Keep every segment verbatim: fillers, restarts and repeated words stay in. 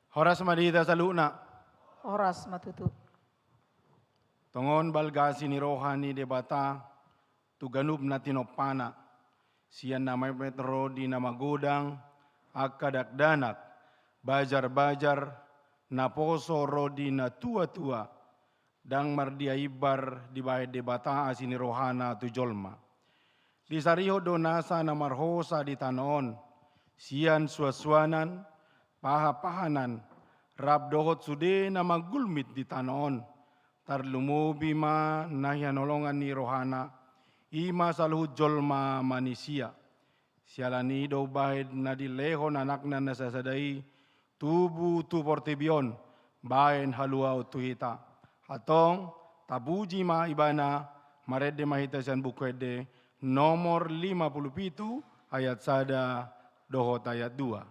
Horas ma di hita saluhutna. Horas ma tutu. Tongon balga asi ni roha ni Debata tu ganup na tinompana. Sian na metmet ro di na magodang, angka dakdanak, bajarbajar, naposo ro di na tuatua, ndang mardia imbar dibahen Debata asi ni rohana tu jolma. Disarihon do nasa na marhosa di tano on, sian suansuanan, pahanpahanan, rap dohot sude na manggulmit di tano on, tarlumobi ma na hinaholongan ni rohana, i ma saluhut jolma manisia. Siala ni i do umbahen na dilehon anakna na sasada i tubu tu portibi on, bahen haluaon tu hita. Antong, tapuji ma ibana, marende ma hita sian Buku Ende nomor lima pulu pitu, ayat sada dohot ayat dua.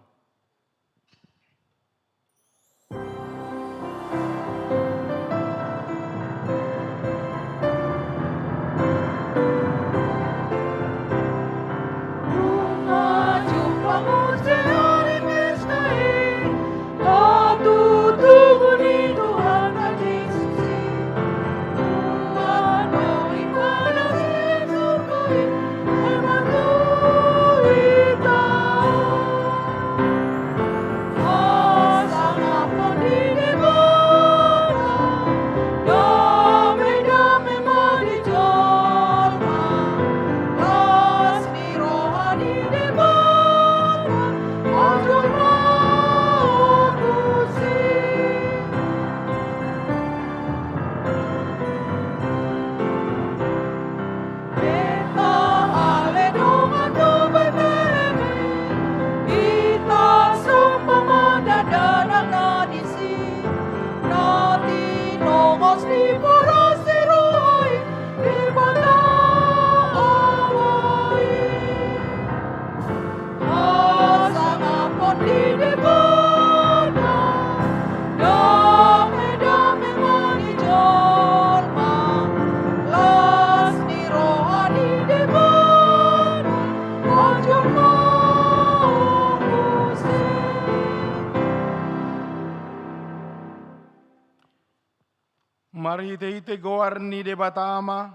Marhitehite goar ni Debata Ama,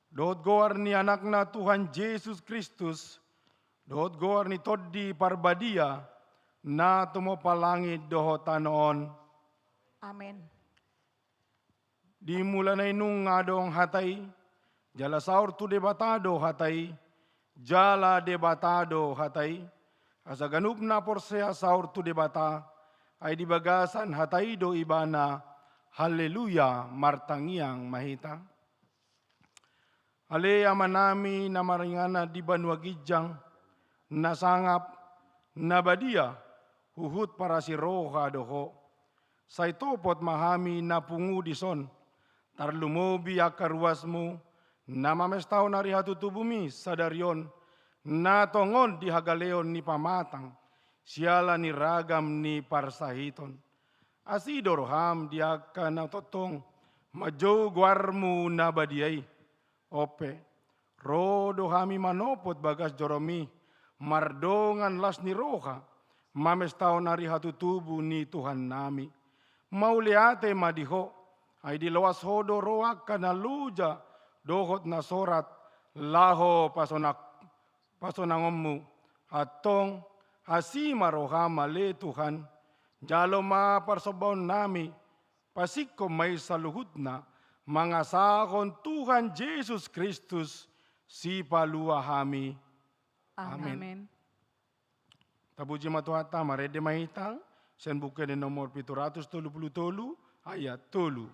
dohot goar ni Anakna Tuhan Jesus Kristus, dohot goar ni Tondi Parbadia, na tumompa langit dohot tano on. Amen. Di mulana i nunga adong Hata i, jala saur tu Debata do Hata i, jala Debata do Hata i, asa ganup na porsea saur tu Debata, ai di bagasan Hata i do Ibana. Haleluya, martangiang ma hita. Ale Amanami na maringanan di banua ginjang, na sangap, na badia, huhut parasi roha do Ho. Sai topot ma hami na pungu dison, tarlumobi angka ruasMu, na mamestahon ari hatutubumi sadari on, na tongon di hagaleon ni pamatang, siala ni ragam ni parsahiton. Asi do rohaM di angka na tongtong manjou goarMu na badia i. Onpe, ro do hami manopot bagas joroMi, mardongan las ni roha, mamestahon ari hatutubu ni Tuhannami. Mauliate ma di Ho, ai diloas Ho do ro angka na loja dohot na sorat, laho pasonang, pasonangonMu. Antong, asi ma rohaM ale Tuhan, jalo ma parsombaonnami, pasingkop ma i saluhutna, mangasahon Tuhan Jesus Kristus, Sipalua hami. Amen. Amen. Tapuji ma Tuhanta, marende ma hita, sian Buku Ende nomor pitu ratus tolu pulu tolu, ayat tolu.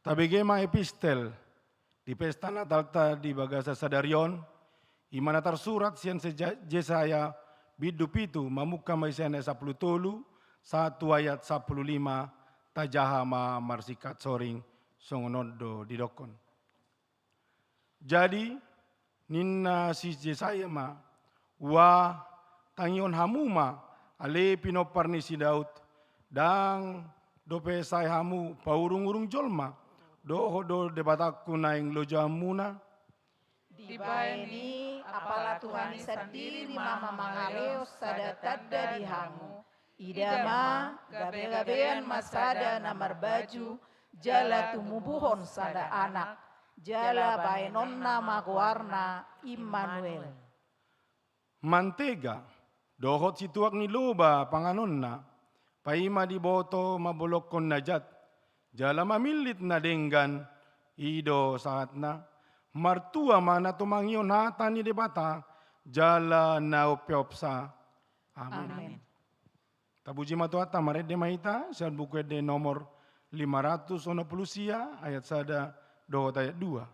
Tabege ma epistel di pesta Natalta di bagasan sadari on, i ma na tarsurat sian si Je-, Jesaya bindu pitu, mamungka ma i sian ayat sampulu tolu sahat tu ayat sampulu lima, tajaha ma marsingkat soring, songon on do didokkon. Jadi, ninna si Jesaya ma, ua, tangihon hamu ma, ale pinompar ni si Daud, ndang dope sae hamu paurung-urung jolma, dohot do Debatangku naeng lojaonmuna? Dibahen i, apala Tuhan i sandiri ma mangalehon sada tanda di hamu. Ida ma, gabe-gabean ma sada na marbaju, jala tumubuhon sada anak, jala bahenonna ma goarna Immanuel. Mantega, dohot situak ni loba panganonna, paima diboto mambolongkon na jat, jala mamillit na denggan, i do sahatna, martua ma na tumangihon hata ni Debata, jala na umpeopsa. Amen. Amen. Tapuji ma Tuhanta, marende ma hita, sian Buku Ende nomor lima ratus onom pulu sia, ayat sada dohot ayat dua.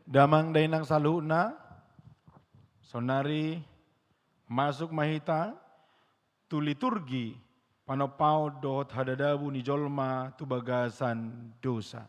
Damang dainang saluhutna, saonari masuk ma hita tu liturgi panompaon dohot hadadabu ni jolma tu bagasan dosa.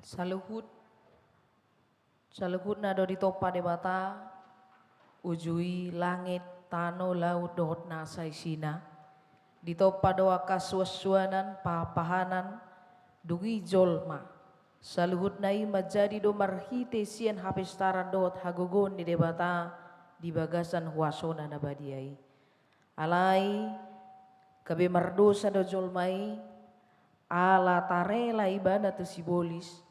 Saluhut, saluhutna do ditompa Debata, uju i langit, tano, laut dohot nasa isina. Ditompa do angka suansuanan, pahanpahanan, dung i jolma. Saluhutna i manjadi do marhite sian hapintaran dohot hagogoon ni Debata di bagasan huasona na badia i. Alai gabe mardosa do jolma i, ala tarela ibana tu sibolis,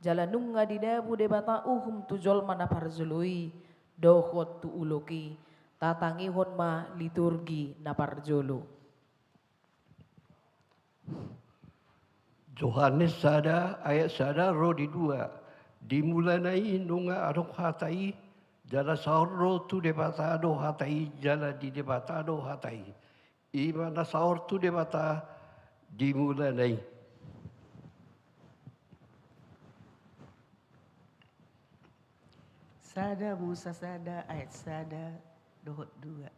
jala nunga dinabu Debata uhum tu jolma na parjolo i dohot tu ulok i. Tatangihon ma liturgi na parjolo. Johannes sada ayat sada ro di dua. Di mulana i nunga adong hata i, jala saor do tu Debata do hata i, jala di Debata do hata i. I ma na saor tu Debata di mulana i. Sada Musa sada ayat sada dohot dua.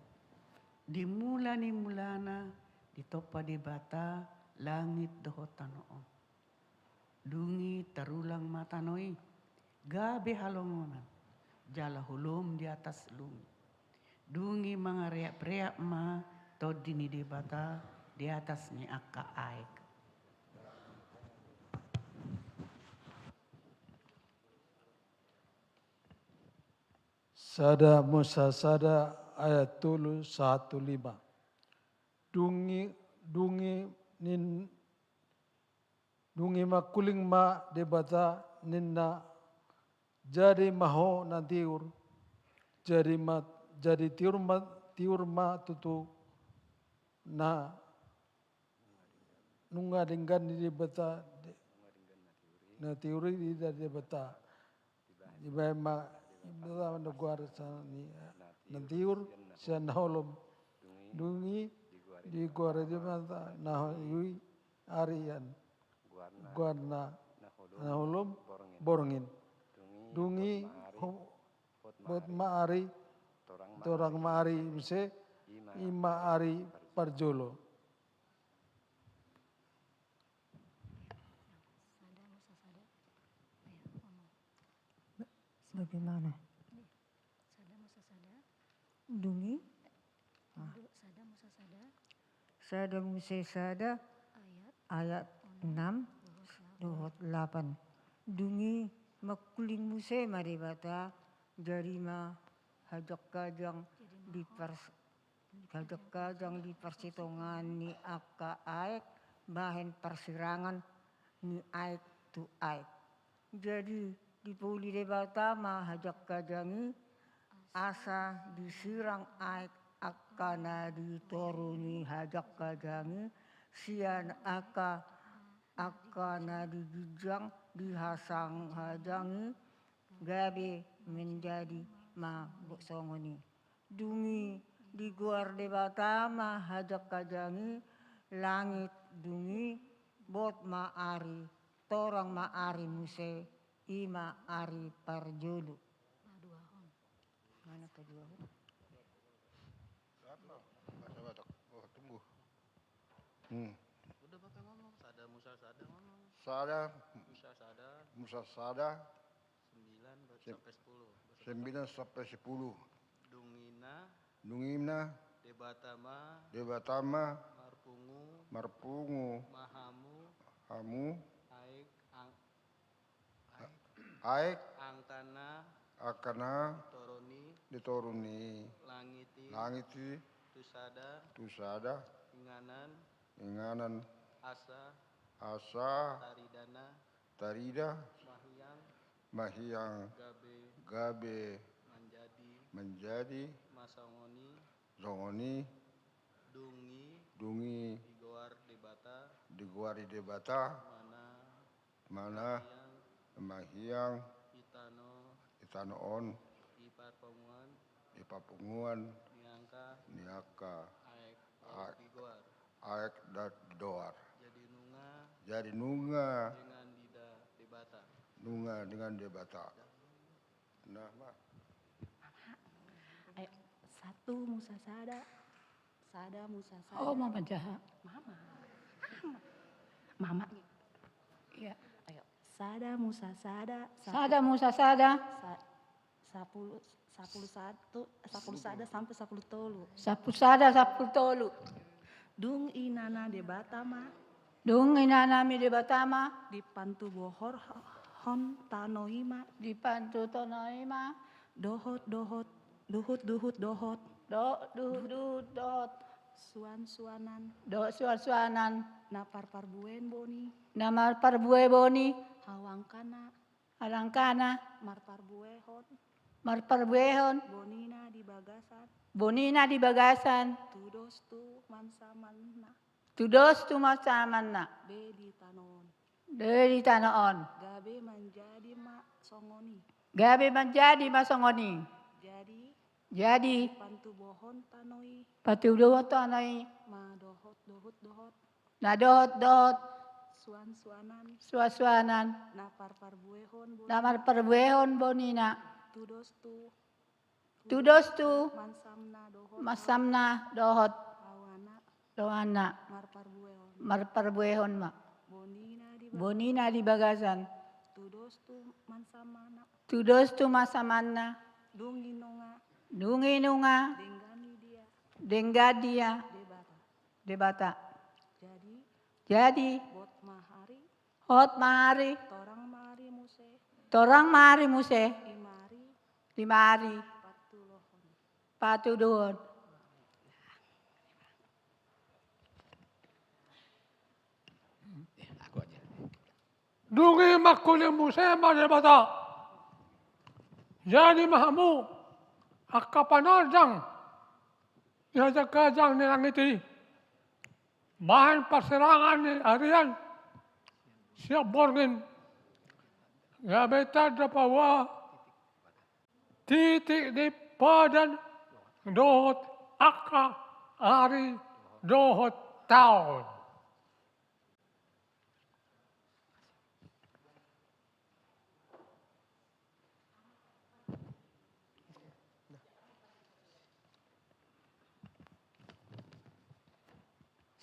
Di mula ni mulana ditompa Debata langit dohot tano on. Dung i tarulang ma tano i gabe halongonan, jala holom di atas lumi. Dung i mangareapreap ma Tondi ni Debata di atas ni angka aek. Sada Musa sada ayat tolu sahat tu lima. Dung i, dung i nin, dung i mangkuling ma Debata ninna, jadi ma ho na tiur, jadi ma, jadi tiur ma, tiur ma tutu na nunga denggan ni Debata, na tiur i di Debata. Dibaen ma Debata na goar sian na tiur sian na holom. Dung i digoari Debata na hoi ari an. Goarna na holom borngin. Dung i ho-, hot ma ari, torang ma ari muse, i ma ari parjolo. Sada Musa sada. Ayo, ngomong. Ba-, bagaimana? Sada Musa sada. Dung i? Ah. Sada Musa sada. Sada Musa sada. Ayat. Ayat enam. Dohot lapan. Dung i mangkuling muse ma Debata, jadi ma hajangkajang di pars-, hajangkajang di parsitongaan ni angka aek, bahen parsirangan ni aek tu aek. Jadi dipuli Debata ma hajangkajang i, asa disirang aek angka na di toru ni hajangkajang i, sian angka, angka na di ginjang di hajangkajang i, gabe manjadi ma songon i. Dung i digoar Debata ma hajangkajang i langit, dung i bot ma ari, torang ma ari muse, i ma ari parjolo. Mana paduahon? Bahasa Batak. Oh, tunggu. Hmm. Udah pakai ngomong, sada Musa sada ngomong. Sada. Musa sada. Musa sada. Sembilan sampai sepuluh. Sembilan sampai sepuluh. Dung i na. Dung i na. Debata ma. Debata ma. Marpungu. Marpungu. Ma hamu. Hamu. Aek ang-, aek. Aek. Angka na. Angka na. Toru ni. Di toru ni. Langit i. Langit i. Tu sada. Tu sada. Inganan. Inganan. Asa. Asa. Taridana. Tarida. Ma hiang. Ma hiang. Gabe. Gabe. Manjadi. Manjadi. Ma songon i. Songon i. Dung i. Dung i. Digoar Debata. Digoari Debata. Mana. Mana. Hiang. Ma hiang. Di tano. Di tano on. Di parpunguan. Di parpunguan. Ni angka. Ni angka. Aek. Aek. Digoar. Aek da-, doar. Jadi nunga. Jadi nunga. Dengan dida Debata. Nunga dengan Debata. Nah, ma. Ayo, satu Musa sada. Sada Musa sada. Oh, mama jaha. Mama. Mama. Mama. Iya. Ayo. Sada Musa sada, sapu- Sada Musa sada. Sa-, sapuluh, sapuluh satu, sapuluh sada sampai sapuluh tolu. Sapuluh sada, sapuluh tolu. Dung inana Debata ma. Dung inanami Debata ma. Dipantubuhon tano i ma. Dipantubuhon tano i ma. Dohot, dohot, duhut, duhut, dohot. Do-, duhut, duhut, dohot. Suan-suanan. Dohot suan-suanan. Na marparbue boni. Na marparbue boni. Hau angkana. Hau angkana. Marparbuehon. Marparbuehon. Bonina di bagasan. Bonina di bagasan. Tudos tu mansamanna. Tudos tu mansamanna. Be di tano on. Be di tano on. Gabe manjadi ma songon i. Gabe manjadi ma songon i. Jadi. Jadi. Pantubuhon tano i. Pantubuhon tano i. Ma dohot, dohot, dohot. Na dohot, dohot. Suan-suanan. Suan-suanan. Na marparbuehon bonina. Na marparbuehon bonina. Tudos tu. Tudos tu. Mansamna dohot. Mansamna dohot. Hau ana. Hau ana. Marparbuehon. Marparbuehon ma. Bonina di bagasan. Bonina di bagasan. Tudos tu mansamanna. Tudos tu mansamanna. Dung i nunga. Dung i nunga. Denggan i dia. Denggan dia. Debata. Debata. Jadi. Jadi. Hot ma ari. Hot ma ari. Torang ma ari muse. Torang ma ari muse. Ima ari. Ima ari. Patuduhon. Patuduhon. Dung i mangkuling muse ma Debata. Jadi ma hamu angka panandang di hajang-hajang ni langit i, bahen parsirangan ni arian sian borngin, gabe tanda paboa titik ni padan dohot angka ari dohot taon.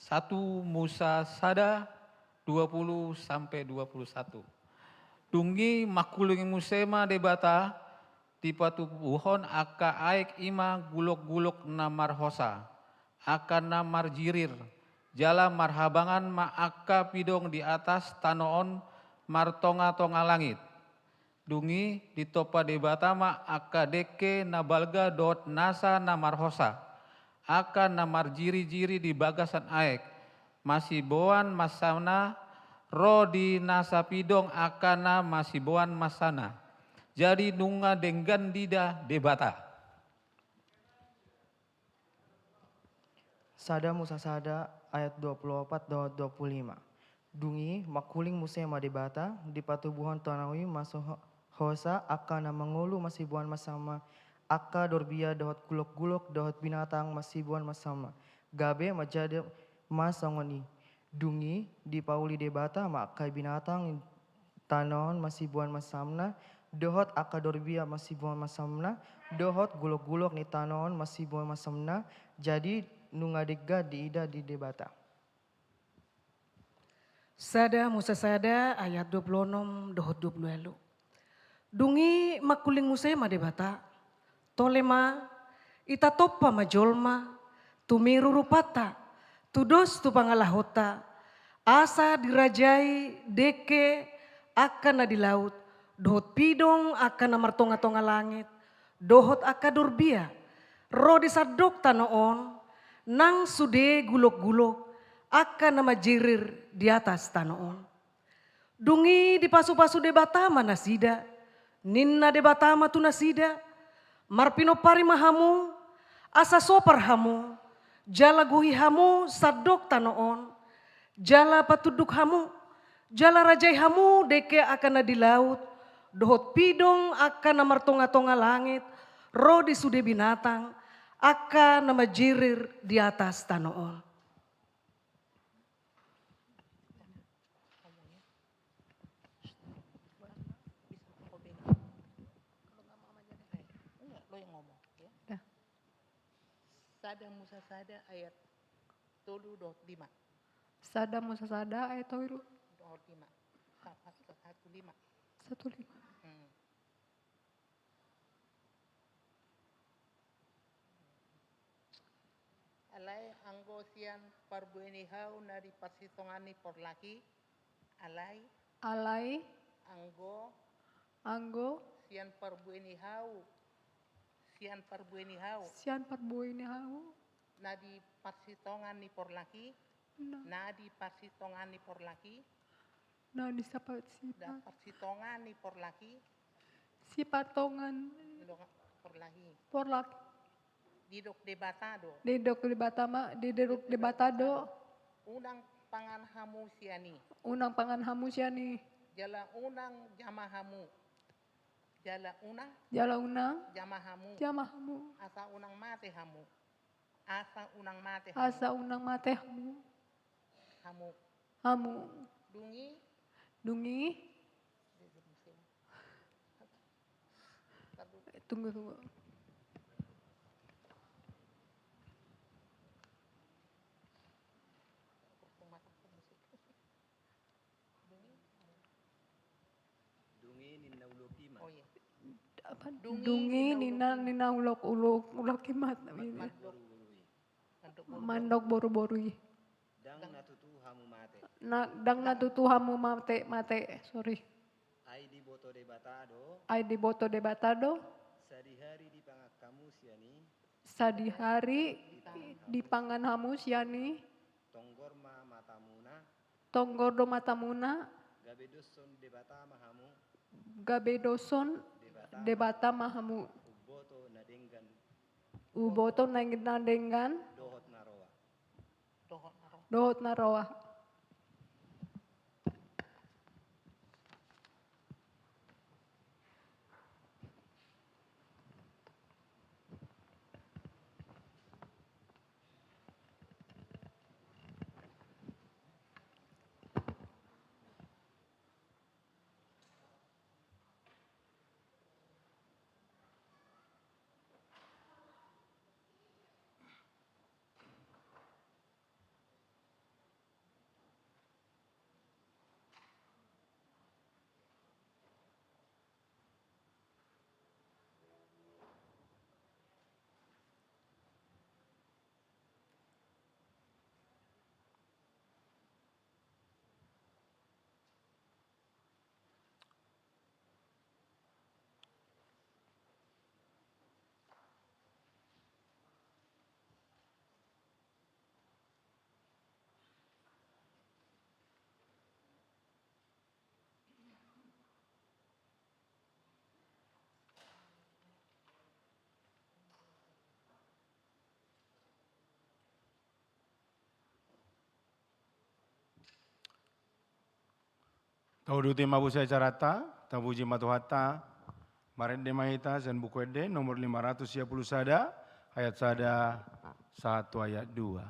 Satu Musa sada, dua puluh sampai dua puluh satu. Dung i mangkuling muse ma Debata, dipatubuhon angka aek i ma gulok-gulok na marhosa, angka na marjirir, jala marhabangan ma angka pidong di atas tano on martonga-tonga langit. Dung i ditompa Debata ma angka dengke na balga dohot nasa na marhosa, angka na marjiri-jiri di bagasan aek, masiboan mansamna, ro di nasa pidong angka na masiboan mansamna. Jadi nunga denggan diida Debata. Sada Musa sada ayat dua puluh opat dohot dua puluh lima. Dung i mangkuling muse ma Debata, dipatubuhon tano i ma so-, hosa angka na mangolu masiboan mansamna, angka dorbia dohot gulok-gulok dohot binatang masiboan mansamna. Gabe manjadi ma songon i. Dung i dipauli Debata ma angka binatang tano on masiboan mansamna, dohot angka dorbia masiboan mansamna, dohot gulok-gulok ni tano on masiboan mansamna, jadi nunga denggan diida di Debata. Sada Musa sada ayat dua puluh onom dohot dua puluh ualu. Dung i mangkuling muse ma Debata, tole ma, ita tompa ma jolma, tumiru rupanta, tudos tu pangalahonta, asa dirajai dengke angka na di laut, dohot pidong angka na martonga-tonga langit, dohot angka dorbia, ro di sandok tano on, nang sude gulok-gulok angka na manjirir di atas tano on. Dung i dipasu-pasu Debata ma nasida, ninna Debata ma tu nasida, marpinompari ma hamu, asa sopar hamu, jala gohi hamu sandok tano on, jala patunduk hamu, jala rajai hamu dengke angka na di laut, dohot pidong angka na martonga-tonga langit, ro di sude binatang, angka na manjirir di atas tano on. Lo yang ngomong, ya. Dah. Sada Musa sada ayat tolu dohot lima. Sada Musa sada ayat tolu dohot lima. Sa-, sa-, satu, Lima. Satu lima. Hmm. Alai anggo sian parbue ni hau na di parsitongaan ni porlak i, alai. Alai. Anggo. Anggo. Sian parbue ni hau. Sian parbue ni hau. Sian parbue ni hau. Na di parsitongaan ni porlak i. Na. Na di parsitongaan ni porlak i. Na di sapa-, sipa-, da parsitongaan ni porlak i. Sipatongaan. Dongan porlak i. Porlak. Didok Debata do. Didok Debata ma, didok Debata do. Unang pangan hamu sian i. Unang pangan hamu sian i. Jala unang jama hamu. Jala unang. Jala unang. Jama hamu. Jama hamu. Asa unang mate hamu. Asa unang mate hamu. Asa unang mate hamu. Hamu. Hamu. Dung i. Dung i. Tunggu, tunggu. Dung i ninna ulok i ma. Oh, iya. Apa? Dung i ninna, ninna ulok, ulok, ulok i ma. Mandok boru-boru i. Mandok boru-boru i. Ndang na tutu hamu mate. Na, ndang na tutu hamu mate, mate, sorry. Ai diboto Debata do. Ai diboto Debata do. Sadihari dipangan hamu sian i. Sadihari dipangan hamu sian i. Tonggor ma matamuna. Tonggor do matamuna. Gabe doshon Debata ma hamu. Gabe doshon Debata ma hamu. Debata ma hamu. Umboto na denggan. Umboto na, na denggan. Dohot na roa. Dohot na roa. Dohot na roa. Tauduti ma muse acaranta, tapuji ma Tuhanta. Marende ma hita sian Buku Ende nomor lima ratus sia pulu sada, ayat sada sahat tu ayat dua.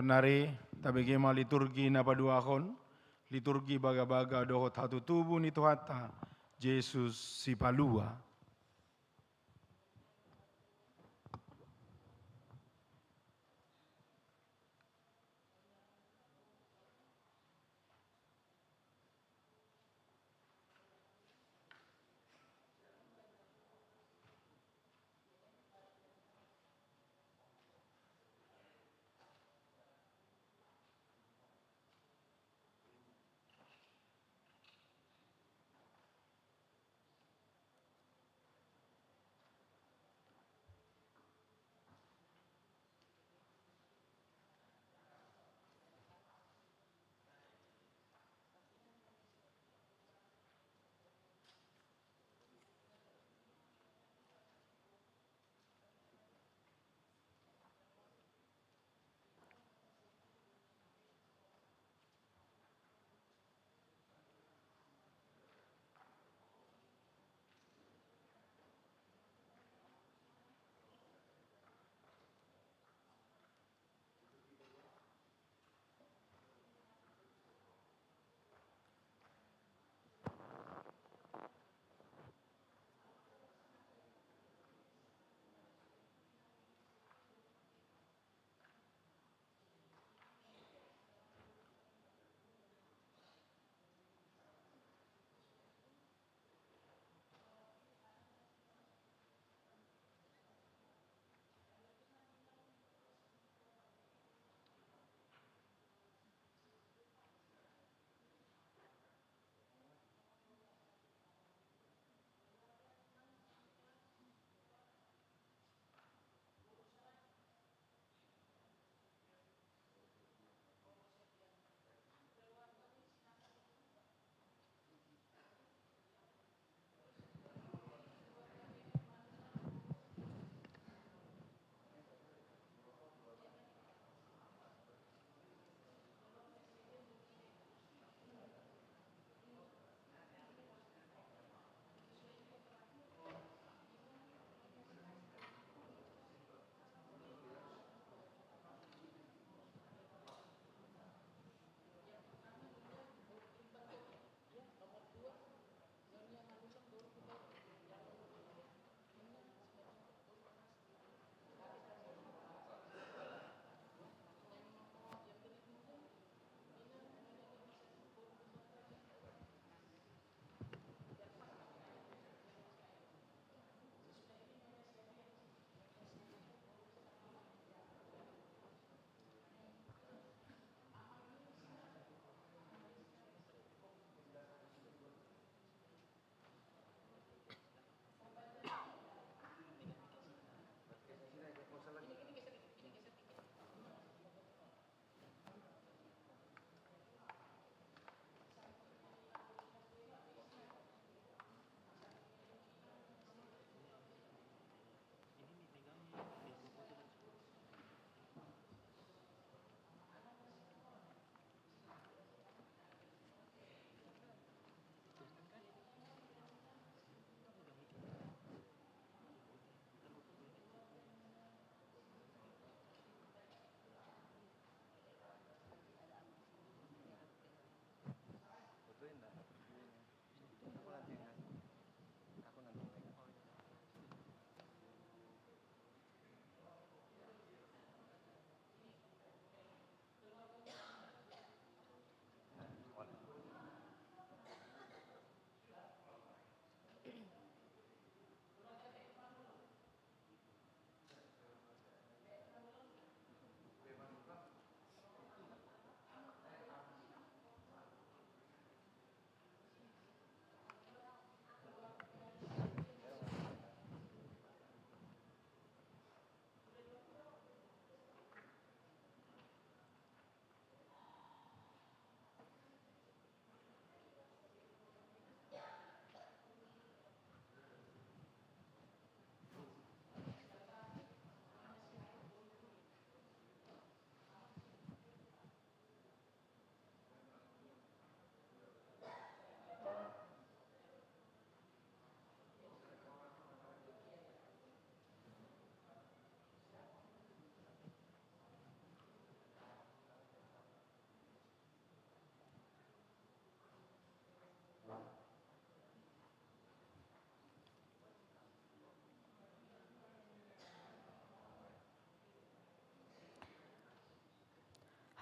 Sonari tabege ma liturgi na paduahon, liturgi bagabaga dohot hatutubu ni Tuhanta Jesus Sipalua.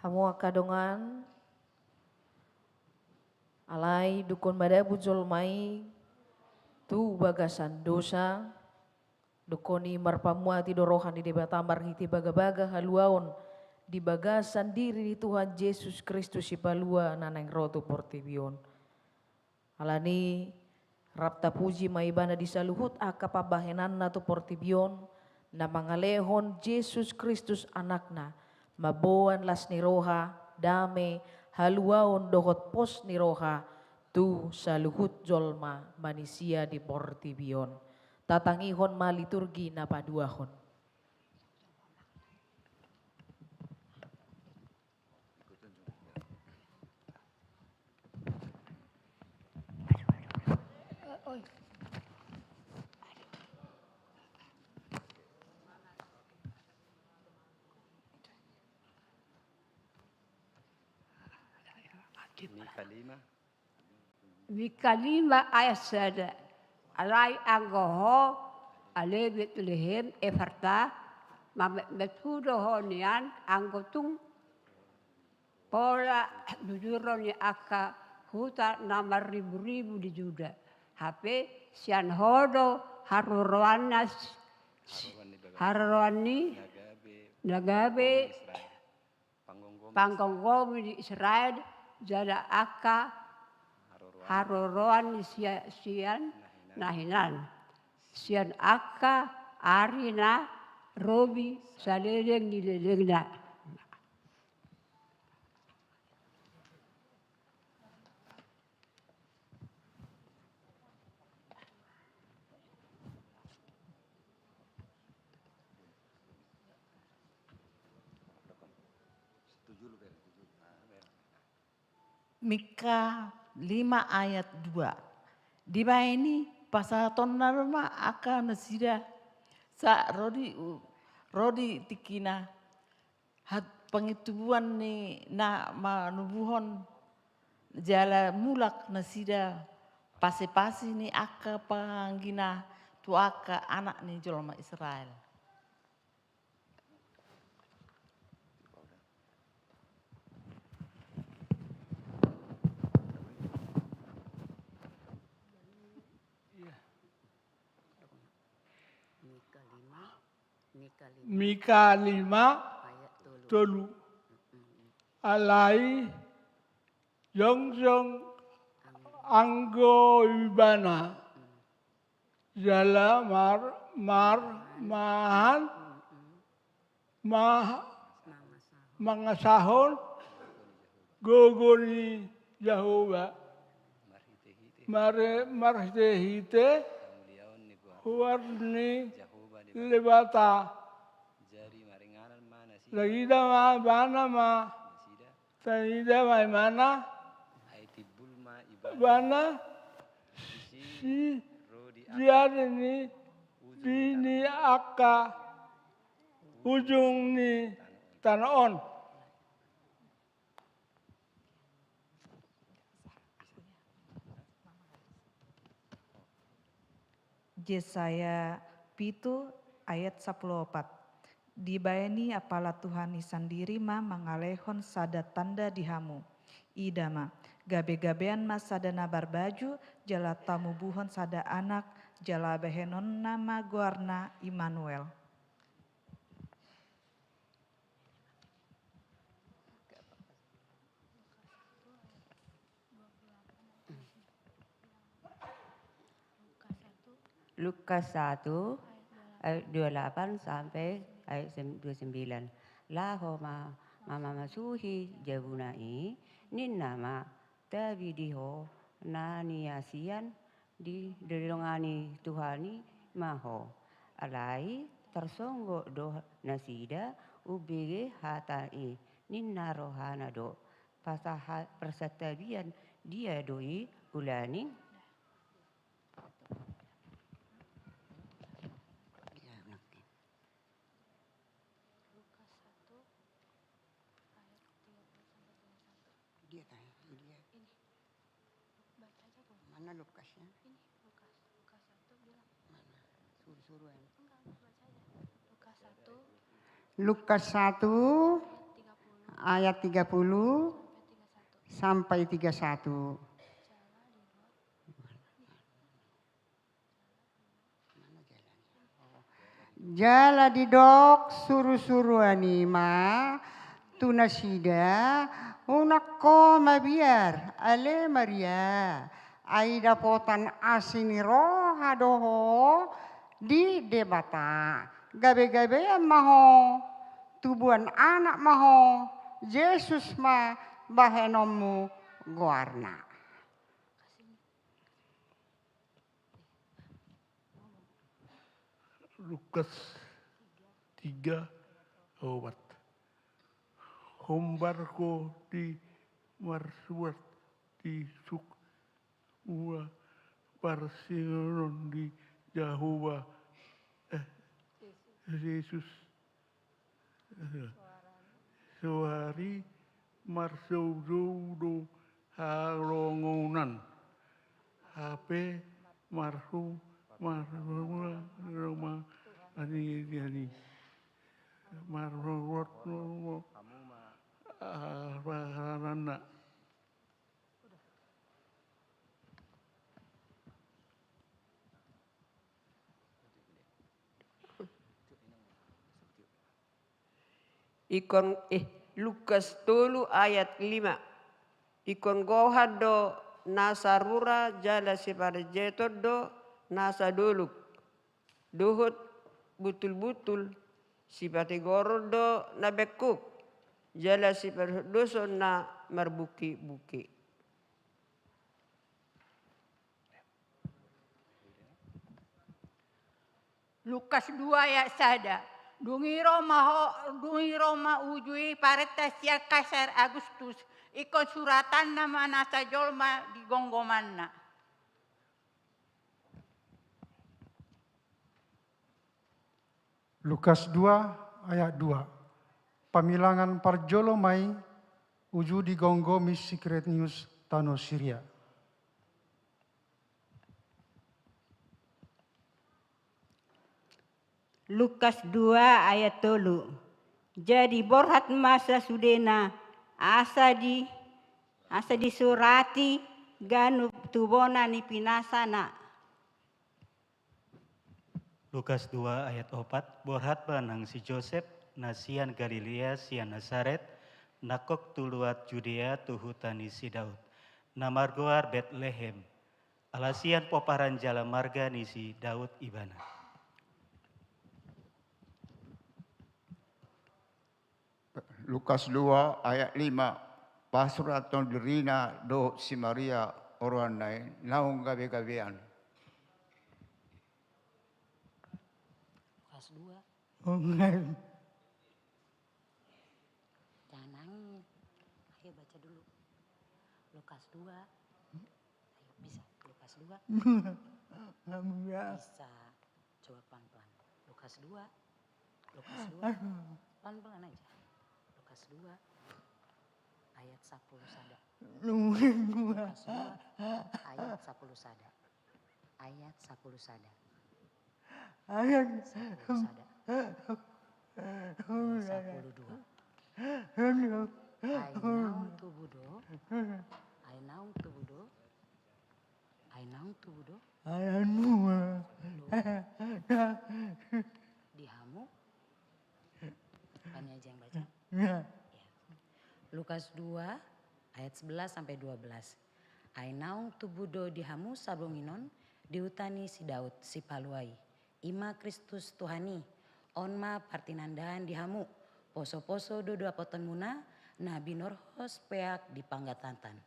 Hamu angka dongan, alai dungkon madabu jolma i tu bagasan dosa, dungkon i marpamuati do roha ni Debata marhite bagabaga haluaon di bagasan diri ni Tuhan Jesus Kristus Sipalua na naeng ro tu portibi on. Alani rap tapuji ma Ibana di saluhut angka pambahenanna tu portibi on, na mangalehon Jesus Kristus Anakna, mamboan las ni roha, dame, haluaon dohot pos ni roha tu saluhut jolma manisia di portibi on. Tatangihon ma liturgi na paduahon. Mika lima. Mika lima ayat sada. Alai anggo ho, ale Betlehem Efrata, mametmet hu do ho nian, anggo tung pola duduron ni angka huta na marriburibu di Juda. Hape sian ho do haroroanna s-, s-, haroroan ni na gabe panggomgomi di Israel, jala angka haroroan ni sia-, sian na hinan, sian angka ari na robi saleleng ni lelengna. Mika lima ayat dua. Dibaen i pasahatonna do ma angka nasida, sa ro di, ro di tingkina hat-, pangintubuan ni na manubuhon, jala mulak nasida pasipasi ni angka panganggina tu angka anak ni jolma Israel. Mika lima, tolu. Alai jongjong anggo ibana, jala mar-, mar-, mahan, ma-, mangasahon gogo ni Jahowa. Mare-, marhitehite goar ni Debata. Taida ma ibana ma. Taida ma ibana. Si-, di ari ni, di ni angka ujung ni tano on. Jesaya pitu ayat sampulu opat. Dibaen i apala Tuhan i sandiri ma mangalehon sada tanda di hamu. Ida ma, gabegabean ma sada na marbaju, jala tamubuhon sada anak, jala bahenonna ma goarna Immanuel. Lukas satu ayat dua puluh delapan sampai ayat sem-, dua puluh sembilan. Laho ma mamasuhi jabuna i, ninna ma, tabi di ho na niasian, didongani Tuhan i ma ho. Alai tarsonggot do nasida umbege hata i, ninna rohana do, pasaha-, parsantabian dia do i ulaning. Dia tanya, dia. Ini. Baca aja tuh. Mana Lukasnya? Ini, Lukas. Lukas satu bilang. Mana? Suruh-suruh ya. Enggak, enggak, baca aja. Lukas satu. Lukas satu. Tiga puluh. ayat tiga puluh sampai tiga satu. Jala didok surusuruan i ma tu nasida, unang ho mabiar, ale Maria, ai dapotan asi ni roha do ho di Debata. Gabegabean ma ho, tubuan anak ma ho, Jesus ma bahenonmu goarna. Lukas tiga, opat. Hombar ho di marsurat di suk ua parsingonon di Jahowa, eh, Jesus. Soari marsoujou do halongonan. Hape marhu marhua roma ani ani marhorot roma aranna. Ingkon, eh, Lukas tolu ayat lima. Ingkon gohan do nasa rura jala siparjeton do nasa dolok dohot butul-butul, sipatigoron do na bengkuk jala siparhondoson na marbungki-bungki. Lukas dua ayat sada. Dung i ro ma ho, dung i ro ma uju i parenta sian Kaisar Agustus, ingkon suratanna ma nasa jolma di gomgomanna. Lukas dua ayat dua. Pamilangan parjolo ma i uju digomgomi si Kirenius tano Siria. Lukas dua ayat tolu. Jadi borhat ma sasudena asa di, asa disurati ganup tu bona ni pinasana. Lukas dua ayat opat. Borhat ma nang si Josep na sian Galilea sian Nasaret, nangkok tu luat Judea tu huta ni si Daud, na margoar Betlehem, ala sian pomparan jala marga ni si Daud ibana. Lukas dua ayat lima. Pasurathon dirina dohot si Maria oroanna i naung gabegabean. Lukas dua. Jangan nangis. Ayo baca dulu. Lukas dua. Ayo, bisa. Lukas dua. Bisa. Coba pelan-pelan. Lukas dua. Lukas dua. Pelan-pelan aja. Lukas dua ayat sapuluh sada. Lukas dua ayat sapuluh sada. Ayat sapuluh sada. Ayat sapuluh sada. Sapuluh dua. Ai naung tubu do. Ai naung tubu do. Ai naung tubu do. Ai naung. Di hamu. Kami aja yang baca. Ya. Lukas dua ayat sebelas sampai dua belas. Ai naung tubu do di hamu sabonginon di huta ni si Daud sipalua i. I ma Kristus Tuhan i. On ma partinandaan di hamu. Poso-poso do dapotonmuna na binorhos peak di panggatatan.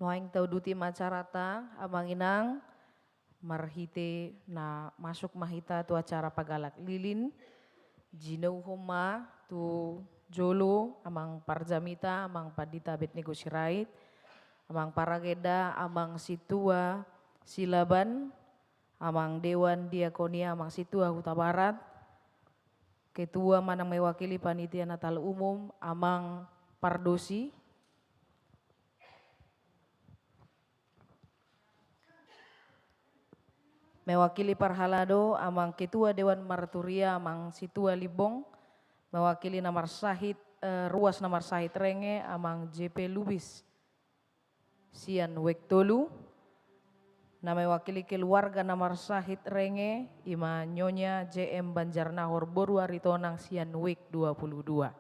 Nuaeng tauduti ma acaranta, amang inang, marhite na masuk ma hita tu acara pagalak lilin, jinouhon ma tu jolo amang parjamita, amang pandita Abed Nego Sirait, amang paragenda, amang sintua Silaban, amang dewan diakonia, amang sintua Hutabarat, ketua manang mewakili panitia Natal umum, amang Pardosi, mewakili parhalado, amang ketua dewan marturia, amang sintua Limbong, mewakili na marsahit, eh, ruas na marsahit Renge, amang J P Lubis sian wik tolu, na mewakili keluarga na marsahit Renge, ima Nyonya J M Banjarnahor boru Aritonang sian wik dua puluh dua.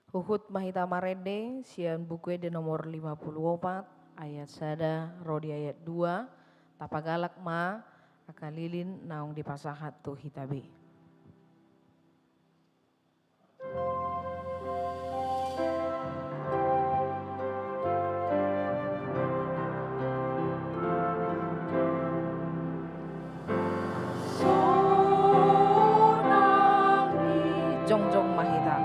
Huhut ma hita marende sian Buku Ende nomor lima puluh opat, ayat sada ro di ayat dua, tapagalak ma angka lilin naung dipasahat tu hita be. Jongjong ma hita.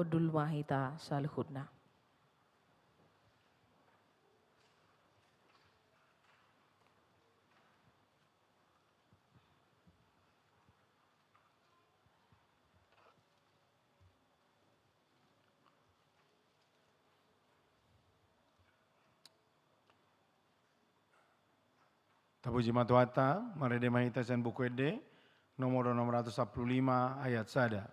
hundul ma hita saluhutna. Tapuji ma Tuhanta, marende ma hita sian Buku Ende, nomor onom ratus sampulu lima, ayat sada.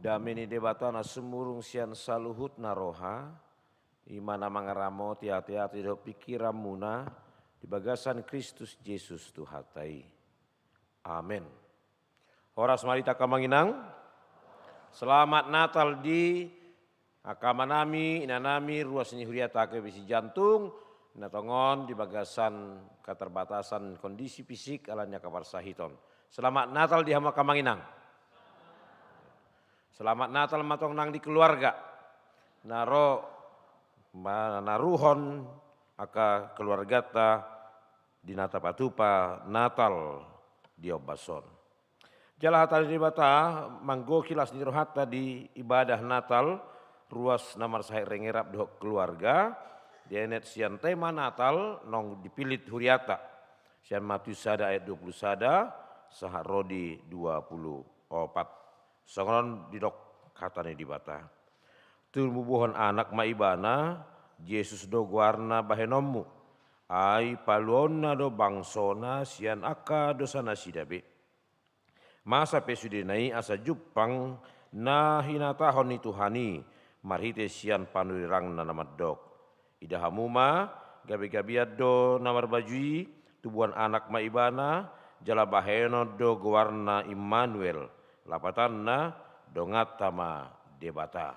Dame ni Debata na sumurung sian saluhutna roha, i ma na mangaramoti ateate dohot pingkiranmuna di bagasan Kristus Jesus Tuhanta i. Amen. Horas ma di hita angka amang inang. Selamat Natal di angka amanami, inanami, ruas ni huriata H K B P Sijantung, na tongon di bagasan keterbatasan kondisi fisik ala ni angka parsahiton. Selamat Natal di hamu angka amang inang. Selamat Natal ma tong nang di keluarga. Na ro manaruhon angka keluarganta di na tapatupa Natal di ombas on. Jala hata ni Debata manggohi las ni rohanta di ibadah Natal, ruas na marsahit renge rap dohot keluarga, dienet sian tema Natal naung dipillit huriata. Sian Matius sada ayat dua pulu sada, sahat ro di dua pulu opat. Songon on didok hata ni Debata. Tumubuhon anak ma ibana, Jesus do goarna bahenonmu. Ai paluaonna do bangsona sian angka dosanasida be. Masa pe sudena i asa jumpang na hinatahon ni Tuhan i marhite sian panurirangna na mandok. Ida hamu ma, gabe-gabean do na marbaju i, tubuan anak ma ibana, jala bahenon do goarna Immanuel, lapatanna, donganta ma Debata.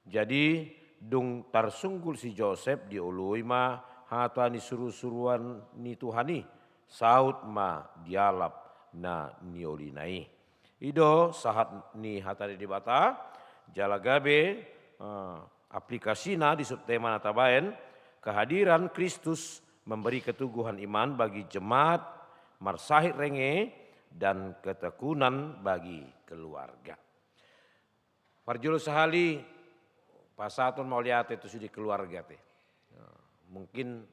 Jadi, dung tarsunggul si Josep dioloi ma hata ni suru-suruan ni Tuhan i, saut ma dialap na niolina i. I do sahat ni hata ni Debata, jala gabe, eh, aplikasina di subtema na tabaen, kehadiran Kristus memberi keteguhan iman bagi jemaat marsahit renge dan ketekunan bagi keluarga. Parjolo sahali, pasahaton mauliate tu sude keluarga te. Mungkin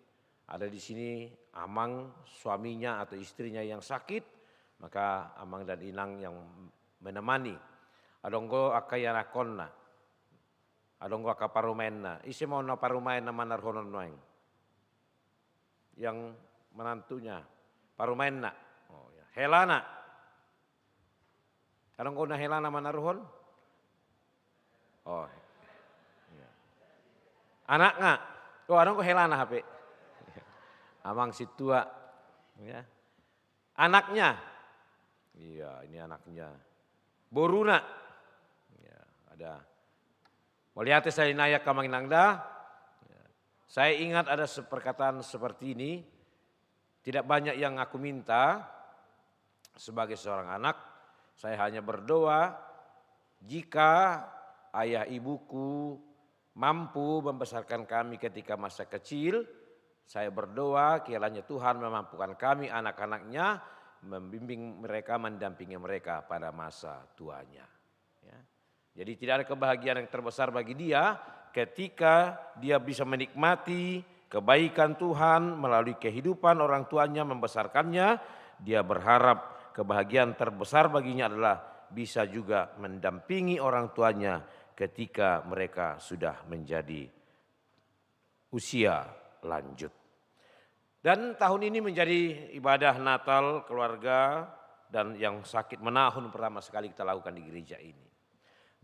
ada di sini amang, suaminya atau istrinya yang sakit, maka amang dan inang yang menemani. Adong do angka ianakhonna, adong do angka parumaenna. Ise ma on na parumaen na manaruhon on nuaeng? Yang menantunya, parumaenna. Oh, ya. Helana. Adong do na helana manaruhon? Oh. Iya. Anakna. Oh, adong do helana hape. Amang sintua. Ya. Anaknya. Iya, ini anaknya. Boruna. Ya, ada. Mauliate sahali nai angka amang inang da. Ya. Saya ingat ada se-, perkataan seperti ini, tidak banyak yang aku minta sebagai seorang anak, saya hanya berdoa, jika ayah ibuku mampu membesarkan kami ketika masa kecil, saya berdoa kiranya Tuhan memampukan kami, anak-anaknya, membimbing mereka, mendampingi mereka pada masa tuanya. Ya. Jadi, tidak ada kebahagiaan yang terbesar bagi dia ketika dia bisa menikmati kebaikan Tuhan melalui kehidupan orang tuanya membesarkannya, dia berharap kebahagiaan terbesar baginya adalah bisa juga mendampingi orang tuanya ketika mereka sudah menjadi usia lanjut. Dan tahun ini menjadi ibadah Natal keluarga dan yang sakit menahun pertama sekali kita lakukan di gereja ini.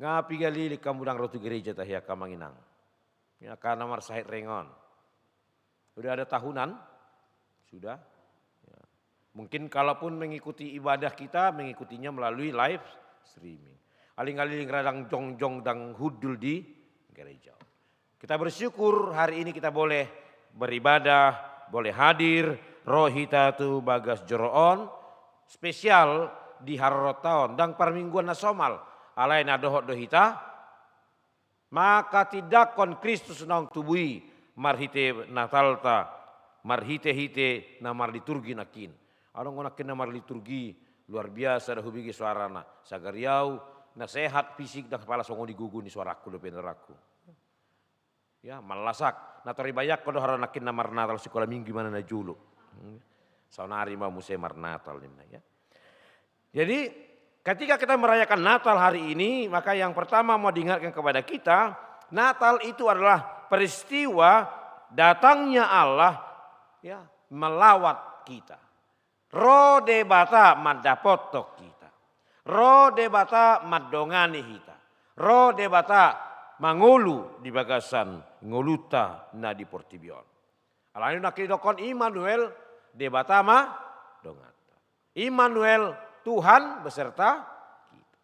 Nga piga lilik hamu ndang ro tu gereja tahe angka amang inang. Ya, angka na marsahit ringan. Udah ada tahunan? Sudah. Ya. Mungkin kalaupun mengikuti ibadah kita, mengikutinya melalui live streaming. Aling-aling radang jongjong dang hundul di gereja. Kita bersyukur hari ini kita boleh beribadah, boleh hadir, ro hita tu bagas joro on, spesial di haroroanta on, dang parmingguan na somal, alai na dohot do hita, manghatindanghon Kristus naung tubu i marhite Natalta, marhite-hite na marliturgi nangkin. Adong do nangkin na marliturgi, luar biasa do hubege suarana. Sagari au, na sehat fisik ndang pala songon i gogo ni suarangku dope, nangkin. Ya, mallasak. Na tor dibayangkon do haroro nangkin na marnatal sikola minggu i ma na jolo. Hmm. Saonari ma muse marnatal ninna, ya. Jadi, ketika kita merayakan Natal hari ini, maka yang pertama mau diingatkan kepada kita, Natal itu adalah peristiwa datangnya Allah, ya, melawat kita. Ro Debata mandapothon hita. Ro Debata mandongani hita. Ro Debata mangolu di bagasan ngolunta na di portibi on. Alani i nangkin didokhon Immanuel, Debata ma donganta. Immanuel, Tuhan beserta kita.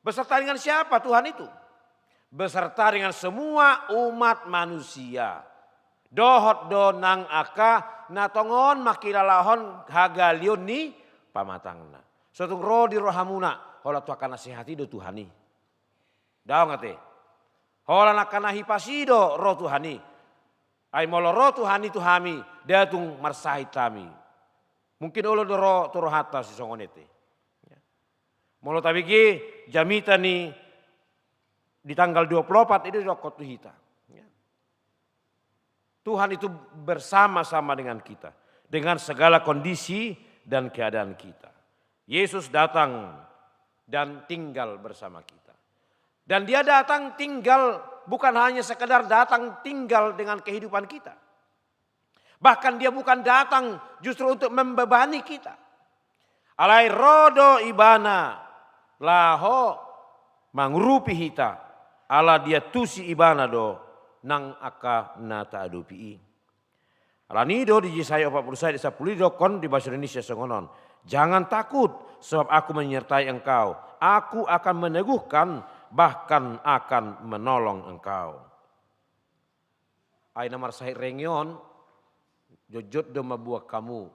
Beserta dengan siapa Tuhan itu? Beserta dengan semua umat manusia. Dohot do nang angka na tongon mangkilalahon hagaleon ni pamatangna. So tung ro di rohamuna, holan tu angka na sehat i do Tuhan i. Daong ate. Holan angka na hipas i do ro Tuhan i. Ai molo ro Tuhan i tu hami, ndang tung marsahit hami. Mungkin olo do ro tu rohanta sisongon i ate. Ya. Molo tabege jamita ni di tanggal dua puluh empat i do didokhon tu hita. Ya. Tuhan itu bersama-sama dengan kita, dengan segala kondisi dan keadaan kita. Yesus datang dan tinggal bersama kita. Dan Dia datang tinggal, bukan hanya sekedar datang tinggal dengan kehidupan kita. Bahkan Dia bukan datang justru untuk membebani kita. Alai ro do Ibana laho mangurupi hita, ala diantusi Ibana do nang angka na taadopi i. Alani i do di Jesaya opat pulu sada ayat sampulu i didokhon di bahasa Indonesia songon on: Jangan takut, sebab Aku menyertai engkau. Aku akan meneguhkan, bahkan akan menolong engkau. Ai na marsahit ringan on, jotjot do mambuat hamu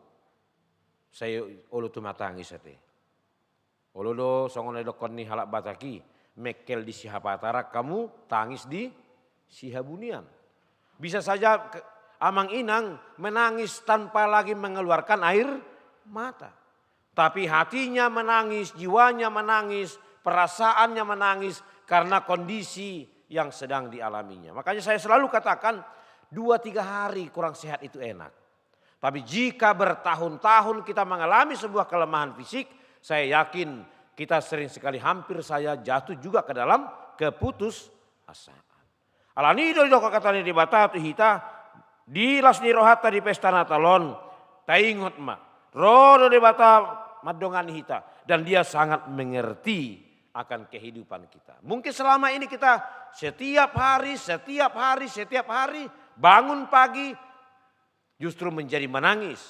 sai olo tumatangis ate. Olo do songon na didokhon ni halak Batak i, mengkel di sihapataran hamu, tangis di sihabunian. Bisa saja ke-, amang inang menangis tanpa lagi mengeluarkan air mata. Tapi hatinya menangis, jiwanya menangis, perasaannya menangis karena kondisi yang sedang dialaminya. Makanya saya selalu katakan, dua tiga hari kurang sehat itu enak. Tapi jika bertahun-tahun kita mengalami sebuah kelemahan fisik, saya yakin kita sering sekali hampir saja jatuh juga ke dalam keputusasaan. Alani i do didokhon hata ni Debata tu hita, di las ni rohanta di pesta Natal on, taingot ma, ro do Debata mandongani hita, dan Dia sangat mengerti akan kehidupan kita. Mungkin selama ini kita setiap hari, setiap hari, setiap hari, bangun pagi, justru menjadi menangis.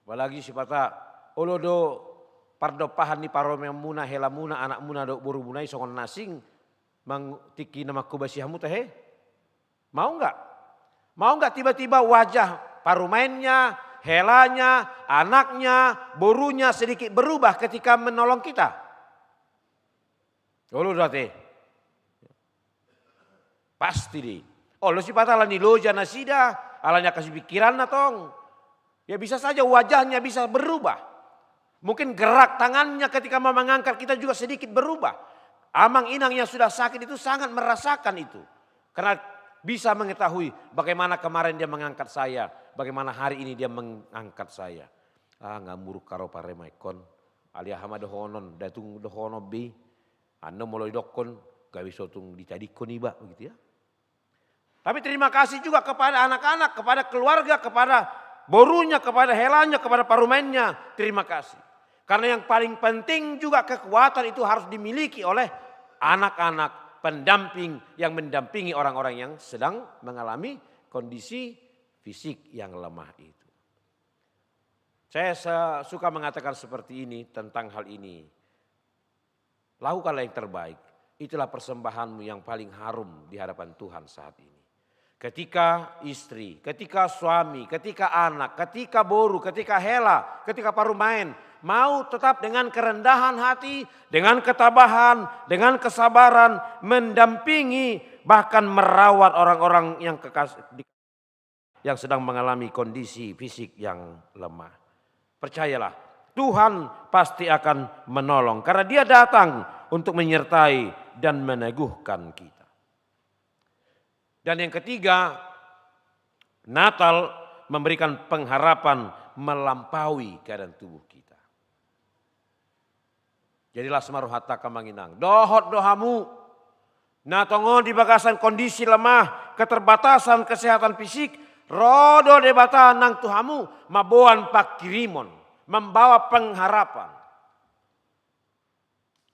Apalagi sipata, olo do pardompahan ni parumaenmuna, helamuna, anakmuna dohot borumuna i songon na asing, mang-, tingki na manghobasi hamu tahe? Mau nggak? Mau nggak tiba-tiba wajah parumaennya, helanya, anaknya, borunya sedikit berubah ketika menolong kita? Olo do ate. Pasti do i. Olo sipata ala ni loja nasida, ala ni angka sipikiranna tong. Ya bisa saja wajahnya bisa berubah. Mungkin gerak tangannya ketika mau mengangkat kita juga sedikit berubah. Amang inang yang sudah sakit itu sangat merasakan itu. Karena Bisa mengetahui bagaimana kemarin dia mengangkat saya, bagaimana hari ini dia mengangkat saya. Ah, nga muruk karo paremaikon. Alai aha ma dohonon, nda tung dohonon be. Annon molo didokkon, gabe so tung ditadingkon iba, begitu ya. Tapi terima kasih juga kepada anak-anak, kepada keluarga, kepada borunya, kepada helanya, kepada parumaennya. Terima kasih. Karena yang paling penting juga kekuatan itu harus dimiliki oleh anak-anak pendamping yang mendampingi orang-orang yang sedang mengalami kondisi fisik yang lemah itu. Saya se-, suka mengatakan seperti ini tentang hal ini. Lakukanlah yang terbaik. Itulah persembahanmu yang paling harum di hadapan Tuhan saat ini. Ketika istri, ketika suami, ketika anak, ketika boru, ketika hela, ketika parumaen, mau tetap dengan kerendahan hati, dengan ketabahan, dengan kesabaran, mendampingi, bahkan merawat orang-orang yang kekas-, yang sedang mengalami kondisi fisik yang lemah. Percayalah, Tuhan pasti akan menolong, karena Dia datang untuk menyertai dan meneguhkan kita. Dan yang ketiga, Natal memberikan pengharapan melampaui keadaan tubuh kita. Jadi las ma rohanta, amang inang. Dohot do hamu na tongon di bagasan kondisi lemah, keterbatasan kesehatan fisik, ro do Debata nang tu hamu, mamboan pangkirimon, membawa pengharapan.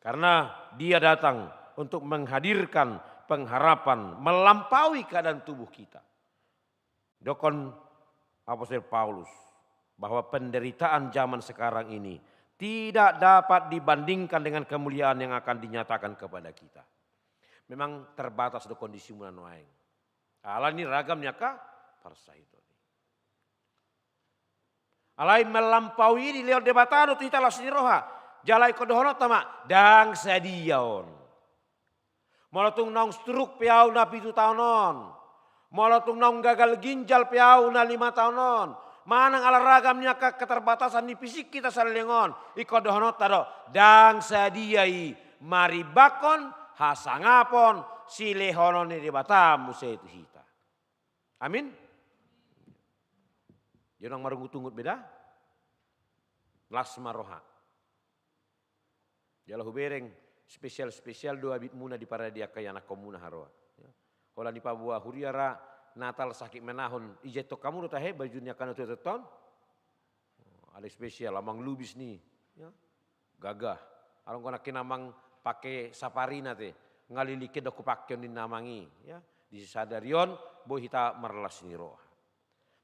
Karena Dia datang untuk menghadirkan pengharapan melampaui keadaan tubuh kita. Didok Apostel Paulus bahwa penderitaan zaman sekarang ini tidak dapat dibandingkan dengan kemuliaan yang akan dinyatakan kepada kita. Memang terbatas do kondisimu na nuaeng. Alani ragam ni angka parsahiton. Alai melampaui i dilehon Debata do tu hita las ni roha. Jala ingkon dohononta ma, ndang sadia on. Molo tung naung struk pe au na pitu taon on, molo tung naung gagal ginjal pe au na lima taon on, manang ala ragam ni angka keterbatasan ni fisik hita saleleng on, ingkon dohononta do, ndang sadia i marimbangkon hasangapon silehonon ni Debata muse tu hita. Amin. Jadi unang marungutungut be da. Las ma roha. Jala hubereng spesial-spesial do abitmuna di parade angka ianakkonmuna haroa. Ya. Holan dipaboa huria ra Natal sakit menahun, ijento hamu do tahe baju ni angka na tuatua on? Alai spesial, amang Lubis ni, ya. Gagah. Alai anggo nangkin amang pake Saparina te, nga lilikin do hupake on ninna amang i, ya. Di sadari on, boi hita marlas ni roha.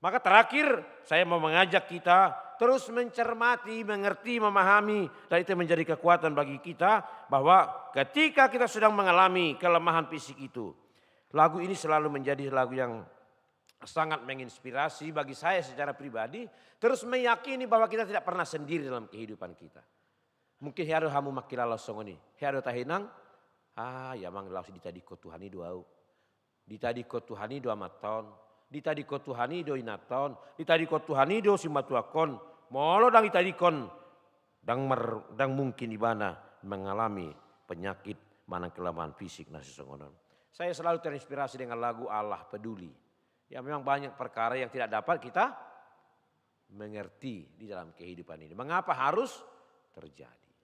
Maka terakhir, saya mau mengajak kita terus mencermati, mengerti, memahami, dan itu menjadi kekuatan bagi kita, bahwa ketika kita sedang mengalami kelemahan fisik itu, lagu ini selalu menjadi lagu yang sangat menginspirasi bagi saya secara pribadi, terus meyakini bahwa kita tidak pernah sendiri dalam kehidupan kita. Mungkin hea do hamu mangkilala songon i, hea do tahe nang, ah, ia amang laos ditadingkon Tuhan i do au. Ditadingkon Tuhan i do amanta on, ditadingkon Tuhan i do inanta on, ditadingkon Tuhan i do simatuangkon. Molo ndang ditadingkon, ndang mar-, ndang mungkin ibana mengalami penyakit manang kelemahan fisik na sisongon on. Saya selalu terinspirasi dengan lagu Allah Peduli. Ya, memang banyak perkara yang tidak dapat kita mengerti di dalam kehidupan ini. Mengapa harus terjadi?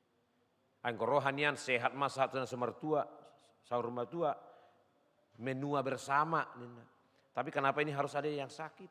Anggo roha nian sehat ma sahat tu na so martua, saur matua, menua bersama, ninna. Tapi kenapa ini harus ada yang sakit?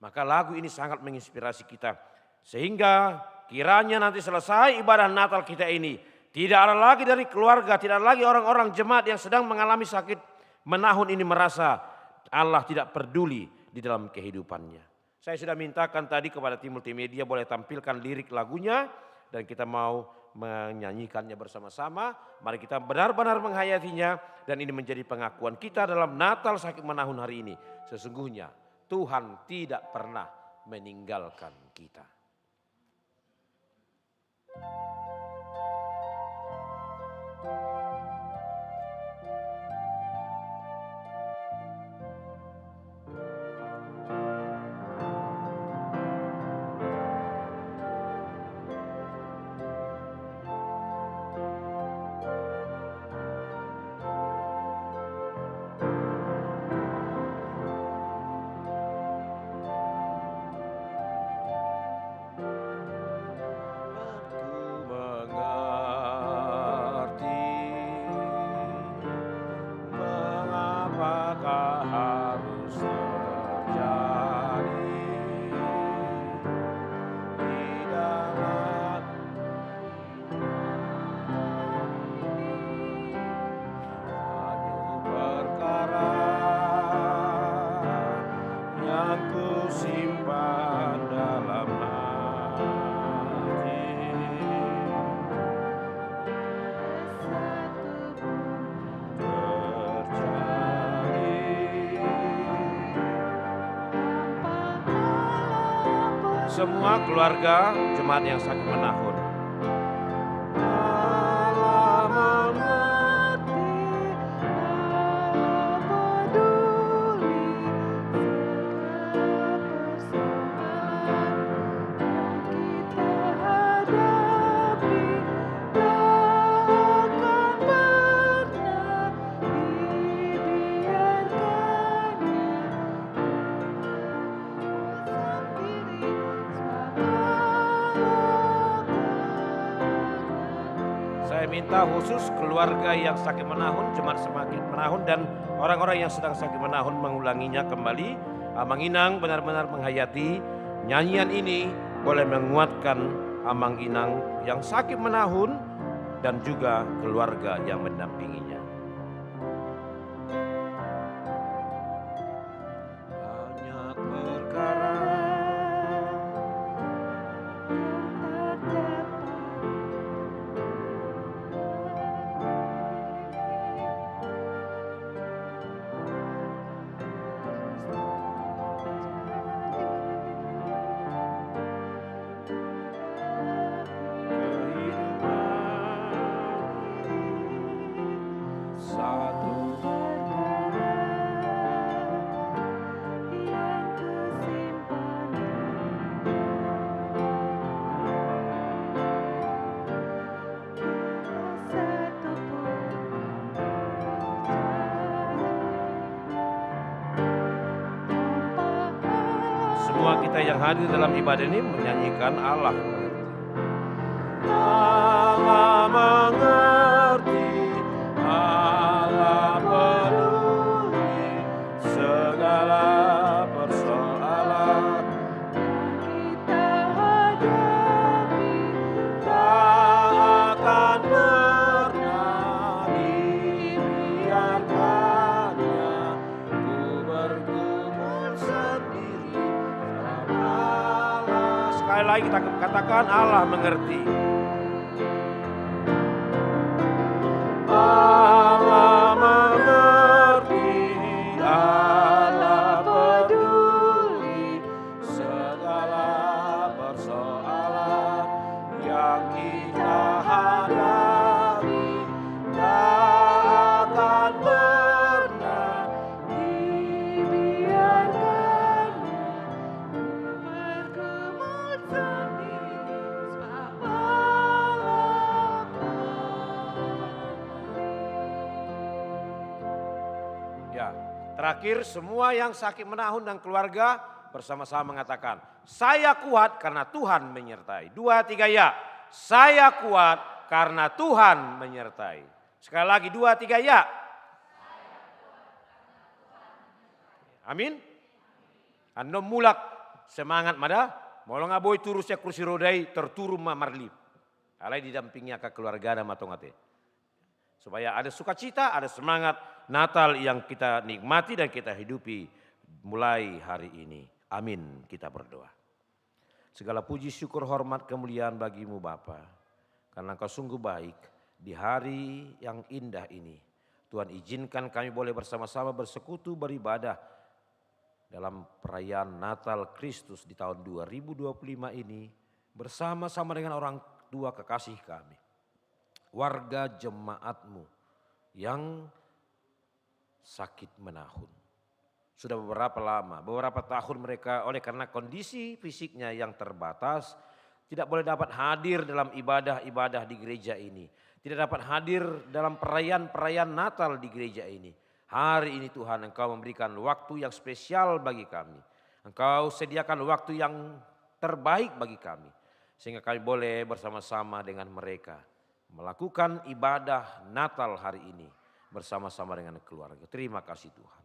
Maka lagu ini sangat menginspirasi kita. Sehingga kiranya nanti selesai ibadah Natal kita ini, tidak ada lagi dari keluarga, tidak ada lagi orang-orang jemaat yang sedang mengalami sakit menahun ini merasa Allah tidak peduli di dalam kehidupannya. Saya sudah mintakan tadi kepada tim multimedia boleh tampilkan lirik lagunya, dan kita mau menyanyikannya bersama-sama. Mari kita benar-benar menghayatinya, dan ini menjadi pengakuan kita dalam Natal sakit menahun hari ini. Sesungguhnya Tuhan tidak pernah meninggalkan kita. Semua keluarga jemaat yang sakit menahun. Allah mengerti, Allah peduli, segala persoalan yang kita hadapi tak akan pernah dibiarkannya. Saya minta khusus keluarga yang sakit menahun, jemaat sakit menahun, dan orang-orang yang sedang sakit menahun mengulanginya kembali. Amang Inang benar-benar menghayati nyanyian ini boleh menguatkan Amang Inang yang sakit menahun dan juga keluarga yang mendampinginya. Banyak perkara yang tak dapat Semua kita yang hadir dalam ibadah ini menyanyikan Allah mengerti. Allah mengerti, Allah peduli, segala persoalan yang kita hadapi tak akan pernah dibiarkannya. Ku bergumul sendiri, Allah. Sekali lagi kita katakan, Allah mengerti. Allah mengerti, Allah peduli, segala persoalan yang kita hadapi tak akan pernah dibiarkannya. Ku bergumul sendiri, Allah peduli. Ya, terakhir, semua yang sakit menahun dan keluarga bersama-sama mengatakan, "Saya kuat karena Tuhan menyertai." Dua, tiga, ya. "Saya kuat karena Tuhan menyertai." Sekali lagi, dua, tiga, ya. Amin. Annon mulak semangat ma da, molo nga boi turun sian kursi roda i, terturun ma marlip. Alai didampingi angka keluargana ma tong ate. Supaya ada sukacita, ada semangat Natal yang kita nikmati dan kita hidupi mulai hari ini. Amin. Kita berdoa. Segala puji, syukur, hormat, kemuliaan bagi-Mu, Bapa, karena Engkau sungguh baik di hari yang indah ini. Tuhan, izinkan kami boleh bersama-sama bersekutu, beribadah dalam perayaan Natal Kristus di tahun dua ribu dua puluh lima ini, bersama-sama dengan orang tua kekasih kami, warga jemaat-Mu yang sakit menahun. Sudah beberapa lama, beberapa tahun mereka oleh karena kondisi fisiknya yang terbatas, tidak boleh dapat hadir dalam ibadah-ibadah di gereja ini, tidak dapat hadir dalam perayaan-perayaan Natal di gereja ini. Hari ini, Tuhan, Engkau memberikan waktu yang spesial bagi kami. Engkau sediakan waktu yang terbaik bagi kami, sehingga kami boleh bersama-sama dengan mereka melakukan ibadah Natal hari ini bersama-sama dengan keluarga. Terima kasih, Tuhan.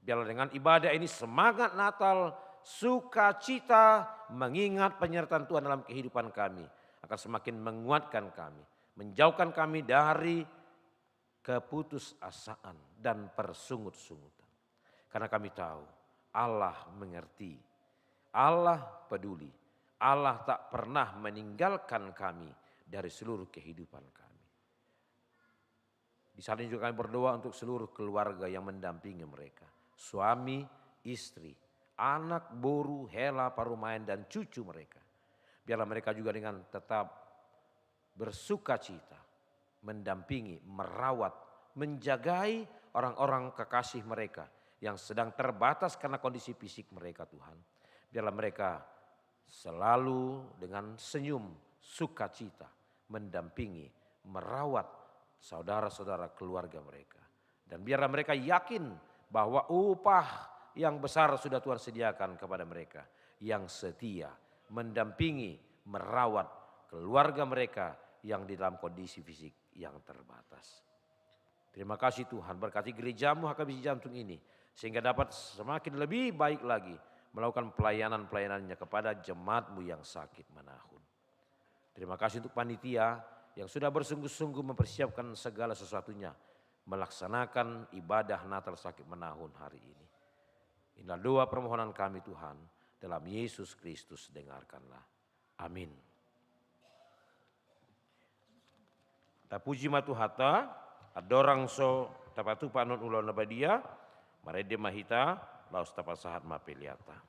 Biarlah dengan ibadah ini semangat Natal, sukacita, mengingat penyertaan Tuhan dalam kehidupan kami akan semakin menguatkan kami, menjauhkan kami dari keputusasaan dan persungut-sungutan. Karena kami tahu Allah mengerti, Allah peduli, Allah tak pernah meninggalkan kami dari seluruh kehidupan kami. Di saat ini juga kami berdoa untuk seluruh keluarga yang mendampingi mereka, suami, istri, anak, boru, hela, parumaen, dan cucu mereka. Biarlah mereka juga dengan tetap bersukacita, mendampingi, merawat, menjagai orang-orang kekasih mereka yang sedang terbatas karena kondisi fisik mereka, Tuhan. Biarlah mereka selalu dengan senyum, sukacita, mendampingi, merawat saudara-saudara keluarga mereka. Dan biarlah mereka yakin bahwa upah yang besar sudah Tuhan sediakan kepada mereka yang setia mendampingi, merawat keluarga mereka yang di dalam kondisi fisik yang terbatas. Terima kasih Tuhan, berkati gerejamu H K B C Jantung ini, sehingga dapat semakin lebih baik lagi melakukan pelayanan-pelayanannya kepada jemaatmu yang sakit menahun. Terima kasih untuk panitia yang sudah bersungguh-sungguh mempersiapkan segala sesuatunya, melaksanakan ibadah Natal sakit menahun hari ini. Inilah doa permohonan kami Tuhan, dalam Yesus Kristus dengarkanlah. Amin. Tapuji ma Tuhanta, andorang so tapatupa annon ulaon na badia, marende ma hita, laos tapasahat ma peleanta.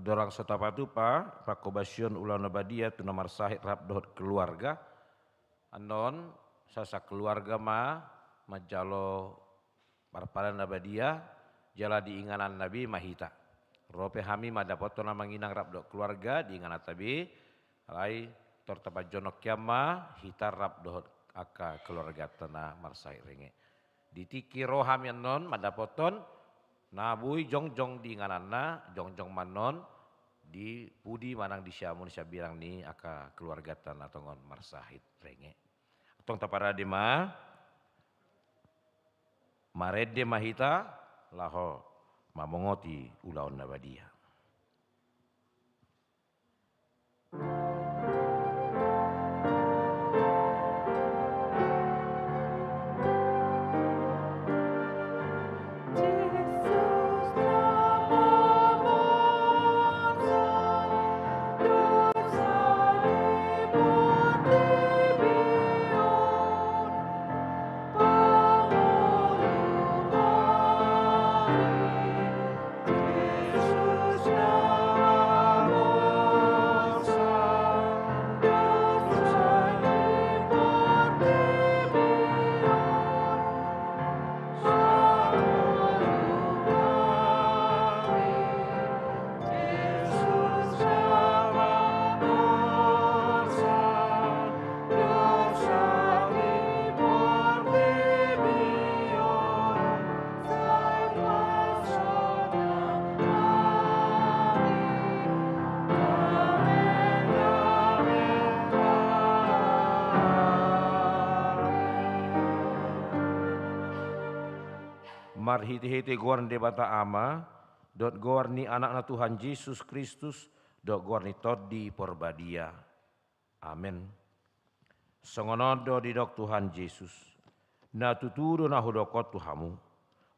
Dorang so tapatupa pangkobasion ulaon na badia tu na marsahit rap dohot keluarga, annon sasakeluarga ma manjalo parpadanan na badia, jala di ingananna be ma hita. Ro pe hami mandapothon amang inang rap dohot keluarga di ingananta be, alai tor tapanjonok hian ma hita rap dohot angka keluarganta na marsahit renge. Di tingki ro hami annon mandapothon na boi jongjong di ingananna, jongjong ma annon di pudi manang di siamun sambirang ni angka keluarganta na tongon marsahit renge. Antong taparade ma, marende ma hita laho mamongoti ulaon na badia. Marhitehite goar ni Debata Ama, dohot goar ni Anakna Tuhan Jesus Kristus, dohot goar ni Tondi Porbadia. Amen. Songon on do didok Tuhan Jesus: Na tutu do na hudok on tu hamu: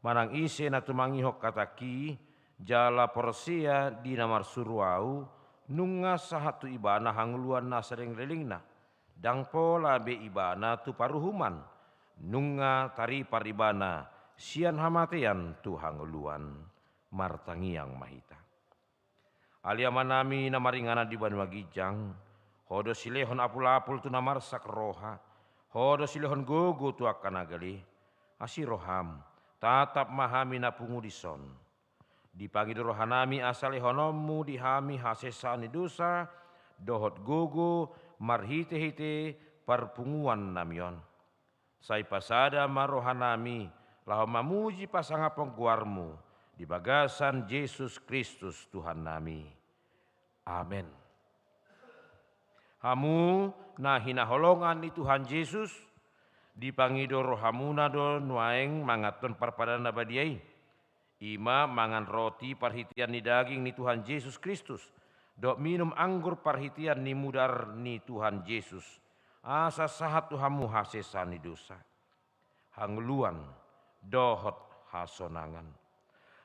Manang ise na tumangihon hatangki, jala porsea di na marsuru Ahu, nunga sahat tu ibana hangoluan na saleleng-lelengna. Ndang pola be ibana tu paruhuman, nunga taripar ibana sian hamatean tu hangoluan. Martangiang ma hita. Ale Amanami na maringanan di banua ginjang, Ho do silehon apul-apul tu na marsak roha, Ho do silehon gogo tu angka na gale. Asi roham, tatap ma hami na pungu dison. Dipangido rohanami asa lehononmu di hami hasesaan ni dosa dohot gogo marhite-hite parpunguannami on. Sai pasada ma rohanami laho mamuji pasangaphon goarmu di bagasan Jesus Kristus Tuhannami. Amen. Hamu na hinaholongan ni Tuhan Jesus, dipangido rohamuna do nuaeng manganhon parpadanan na badia i. I ma mangan roti parhitean ni daging ni Tuhan Jesus Kristus, dohot minum anggur parhitean ni mudar ni Tuhan Jesus, asa sahat tu hamu hasesaan ni dosa, hangoluan, dohot hasonangan.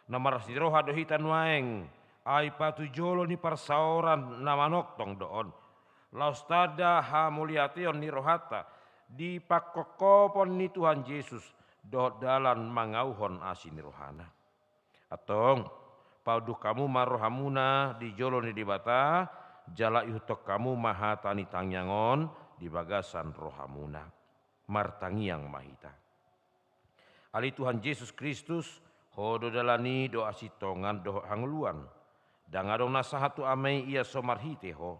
Na maras ni roha do hita nuaeng, ai patujolo ni parsaoran na manongtong do on, laos tanda hamauliateon ni rohanta di pangkophopon ni Tuhan Jesus dohot dalan mangauhon asi ni rohana. Antong, paunduk hamu ma rohamuna di jolo ni Debata, jala ihuthon hamu ma hata ni tangiang on di bagasan rohamuna. Martangiang ma hita. Ale Tuhan Jesus Kristus, Ho do dalan i dohot hasintongan dohot hangoluan. Ndang adong na sahat tu Ama i ia so marhite Ho.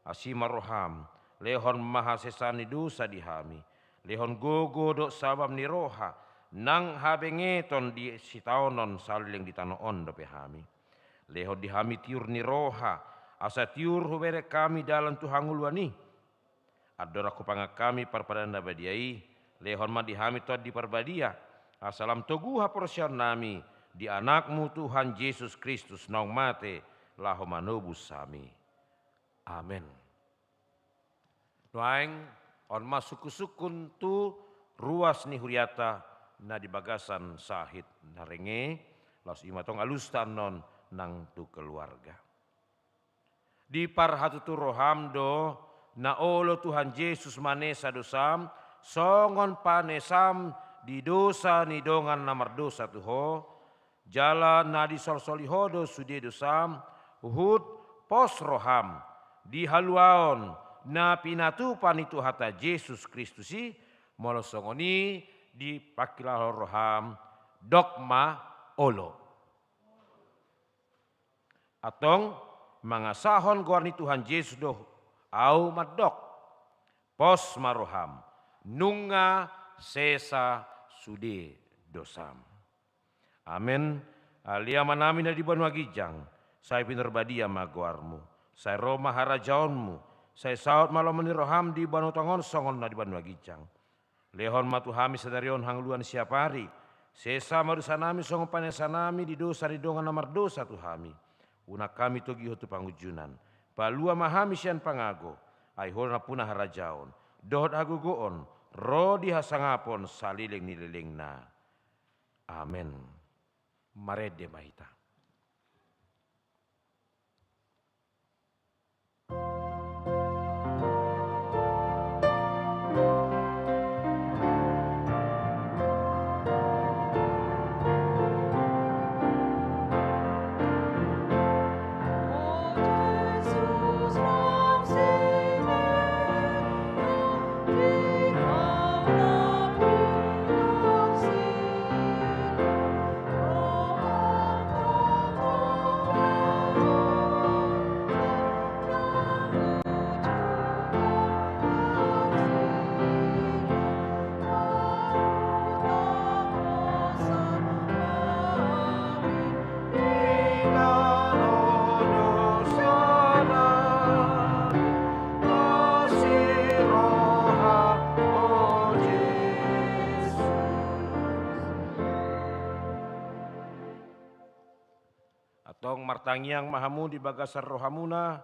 Asi ma roham, lehon ma hasesaan ni dosa di hami, lehon gogo dohot sabam ni roha, nang habengeton di sitaonon saleleng di tano on dope hami. Lehon di hami tiur ni roha, asa tiur hubereng hami dalan tu hangoluan i. Andorang hupangan hami parpadanan na badia i, lehon ma di hami Tondi Parbadia, asa lam togu haporseaonnami di Anakmu Tuhan Jesus Kristus naung mate laho manobus hami. Amen. Nuaeng, on ma sungkun-sungkun tu ruas ni hurianta na di bagasan sahit na renge, laos i ma tong alusta annon nang tu keluarga. Diparhatutu roham do na olo Tuhan Jesus manesa dosam, songon panesam di dosa ni dongan na mardosa tu Ho, jala na disolsoli Ho do sude dosam, Huhut pos roham di haluaon na pinatupa ni Tuhanta Jesus Kristus i, molo songon i dipangkilahon roham, dok ma olo. Antong, mangasahon goar ni Tuhan Jesus do ahu mandok, pos ma roham, nunga sesa sude dosam. Amen. Ale Amanami na di banua ginjang, sai pinarbadia ma goarmu. Sai ro ma harajaonmu. Sai saut ma lomo ni roham di banua tonga on songon na di banua ginjang. Lehon ma tu hami sadari on hangoluan siapari. Sesa ma dosanami songon panesanami di dosa ni dongan na mardosa tu hami. Unang hami togihon tu pangunjunan. Palua ma hami sian pangago. Ai Ho do nampuna harajaon dohot hagogoon ro di hasangapon saleleng ni lelengna. Amen. Marende ma hita. Antong martangiang ma hamu di bagasan rohamuna,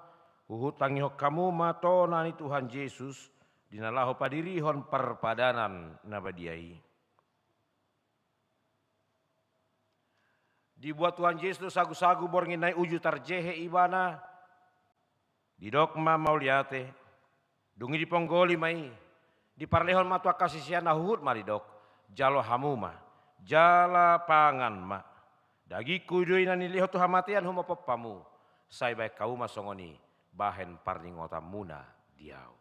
huhut tangihon hamu ma tona ni Tuhan Jesus, di na laho padirihon parpadanan na badia i. Dibuat Tuhan Jesus do sagusagu borngin na i uju tarjehe ibana, didok ma mauliate, dung i diponggoli ma i, diparlehon ma tu angka siseanna huhut ma didok, jalo hamu ma, jala pangan ma. Dagingku do i na nilehon tu hamatean humophop hamu, sai bahen hamu ma songon i, bahen parningotanmuna di ahu.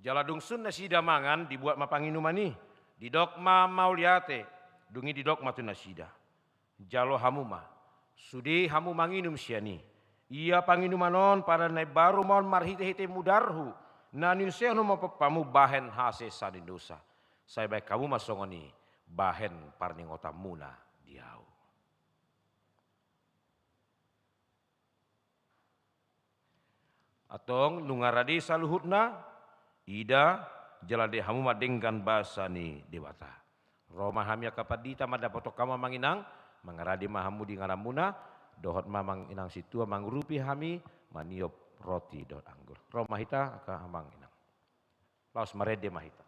Jala dung sun nasida mangan, dibuat ma panginuman i, didok ma mauliate, dung i didok ma tu nasida, jalo hamu ma, sude hamu manginum sian i. Ia panginuman on padan na imbaru ma on marhitehite mudarhu, na niusehon humophop hamu bahen hasesaan ni dosa. Sai bahen hamu ma songon i, bahen parningotanmuna di ahu. Antong nunga rade saluhutna, ida, jala ende hamu ma denggan basa ni Debata. Ro ma hami angka pandita mandapothon hamu amang inang, mangarade ma hamu di ingananmuna, dohot ma amang inang sintua mangurupi hami maniop roti dohot anggur. Ro ma hita angka amang inang. Laos marende ma hita.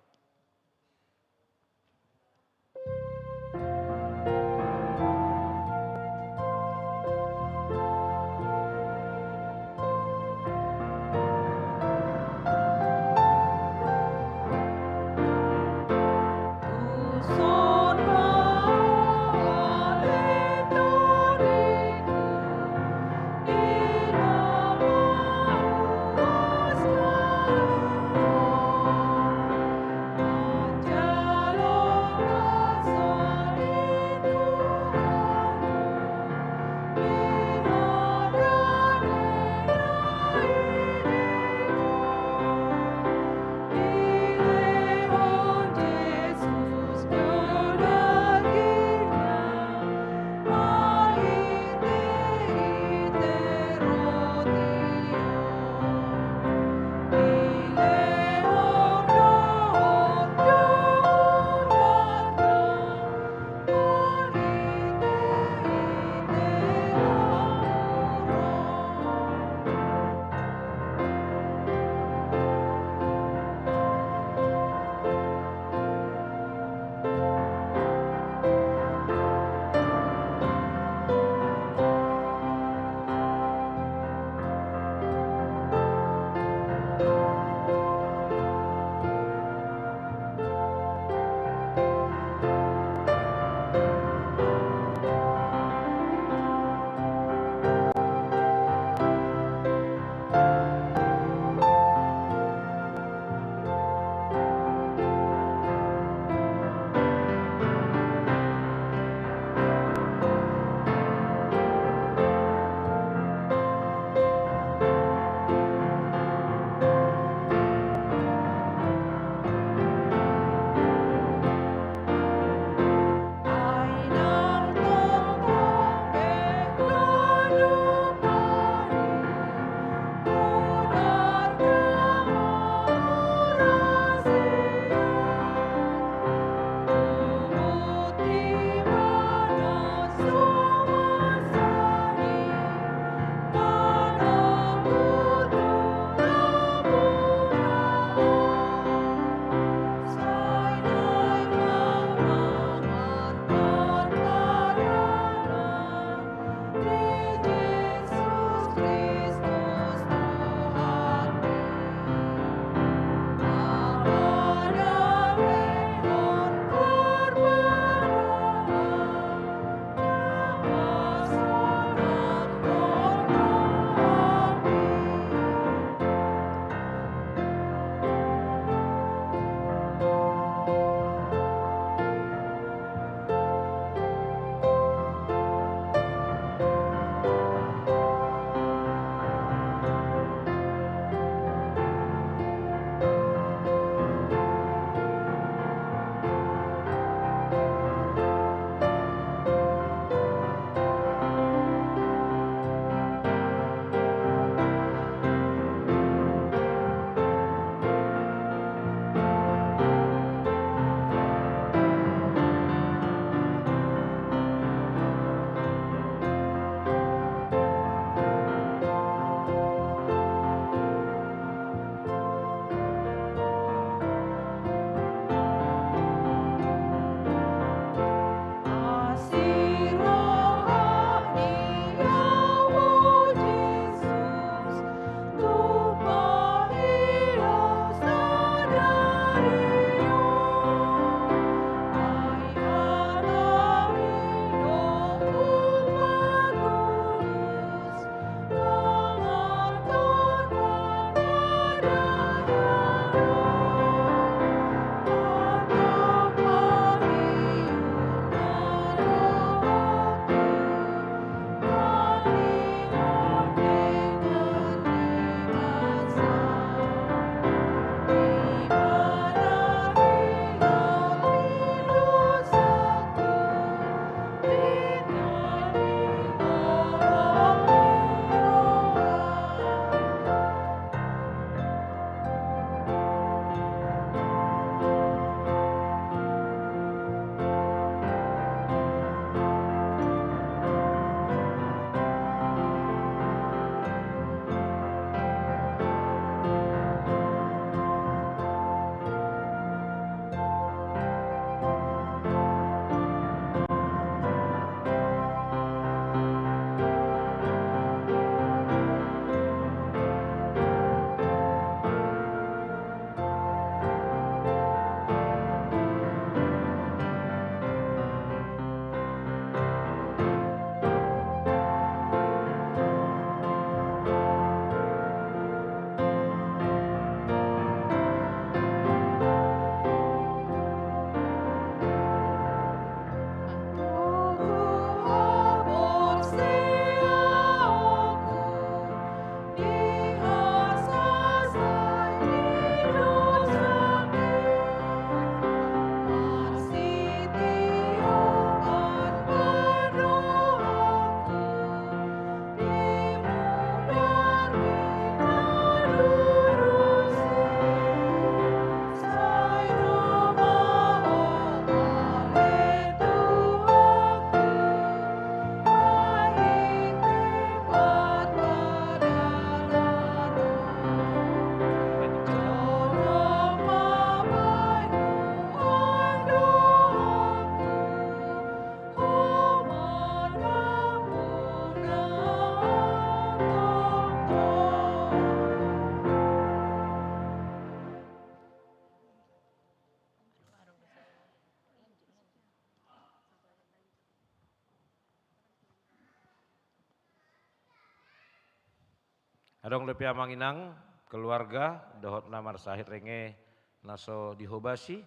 Adong dope amang inang, keluarga, dohot na marsahit renge na so dihobasi,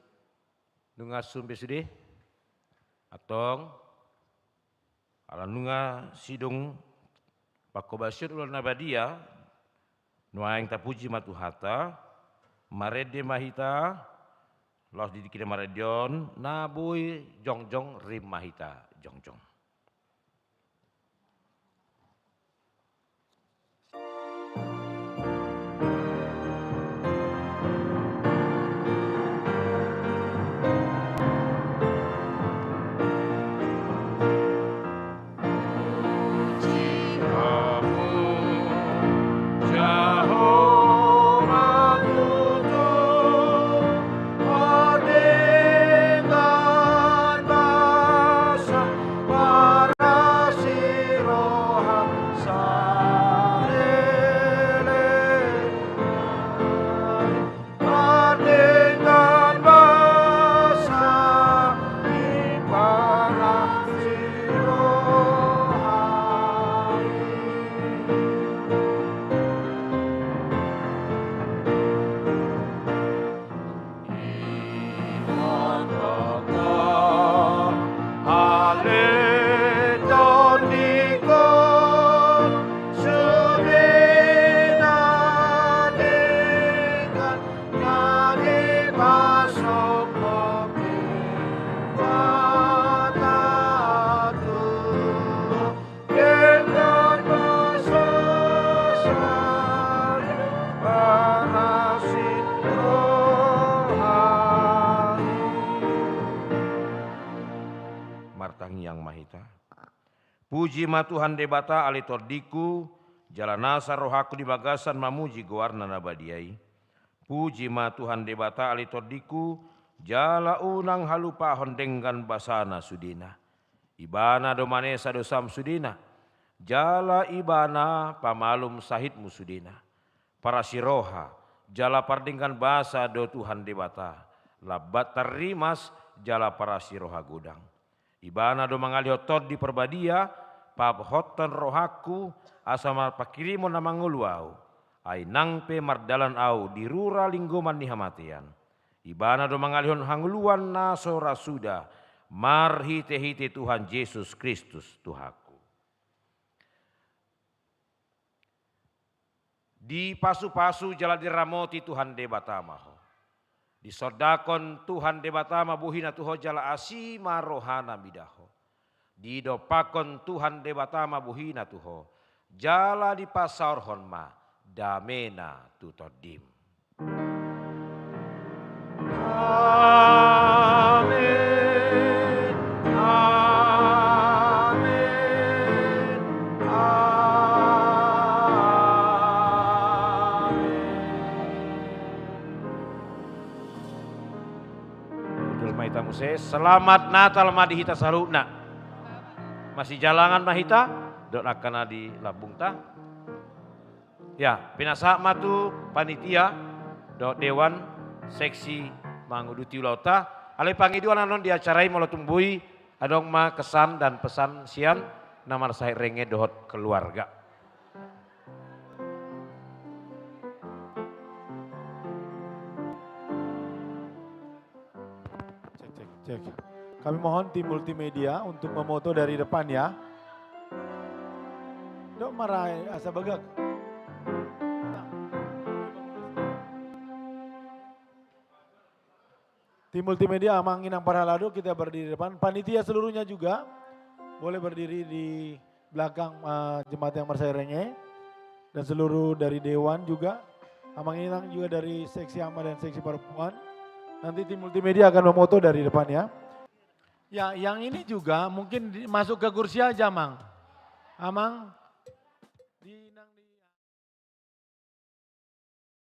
nunga sumbe sude? Antong, ala nunga sidung panghobasion ulaon na badia, nuaeng tapuji ma Tuhanta, marende ma hita, laos di tingki na marende on, na boi jongjong rim ma hita jongjong. Martangiang ma hita. Puji ma Tuhan Debata ale tondingku, jala nasa rohangku di bagasan mamuji goarna na badia i. Puji ma Tuhan Debata ale tondingku, jala unang halupahon denggan basana sudena. Ibana do manesa dosam sudena, jala Ibana pamalum sahitmu sudena. Parasiroha, jala pardenggan basa do Tuhan Debata, lambat tarrimas, jala parasiroha godang. Ibana do mangalehon Tondi Parbadia, pahothon rohangku, asa marpanghirimon na mangolu ahu. Ai nang pe mardalan ahu di rura linggoman ni hamatean. Ibana do mangalehon hangoluan na so ra suda, marhitehite Tuhan Jesus Kristus Tuhanku. Dipasupasu jala diramoti Tuhan Debata ma ho. Disondangkon Tuhan Debata ma bohina tu ho jala asi ma rohana mida ho. Didompakkon Tuhan Debata ma bohina tu ho, jala dipasaorhon ma damena tu tondim. Amen. Amen. Amen. Hundul ma hita muse, selamat Natal ma di hita saluhutna. Masijalangan ma hita, dohot angka na di lambungta. Ya, pinasahat ma tu panitia dohot dewan seksi manguduti ulaonta. Alai pangidoan annon di acara i molo tung boi adong ma kesan dan pesan sian na marsahit renge dohot keluarga. Cek, cek, cek. Kami mohon tim multimedia untuk memoto dari depan ya. Dok marai asa bagak. Tim multimedia, Amang Inang Parhalado, kita berdiri depan. Panitia seluruhnya juga boleh berdiri di belakang, eh, jemaat yang marsahit renge, dan seluruh dari dewan juga, Amang Inang juga dari seksi ama dan seksi perempuan. Nanti tim multimedia akan memoto dari depan ya. Ya, yang ini juga mungkin di-, masuk ke kursi aja, Mang. Amang,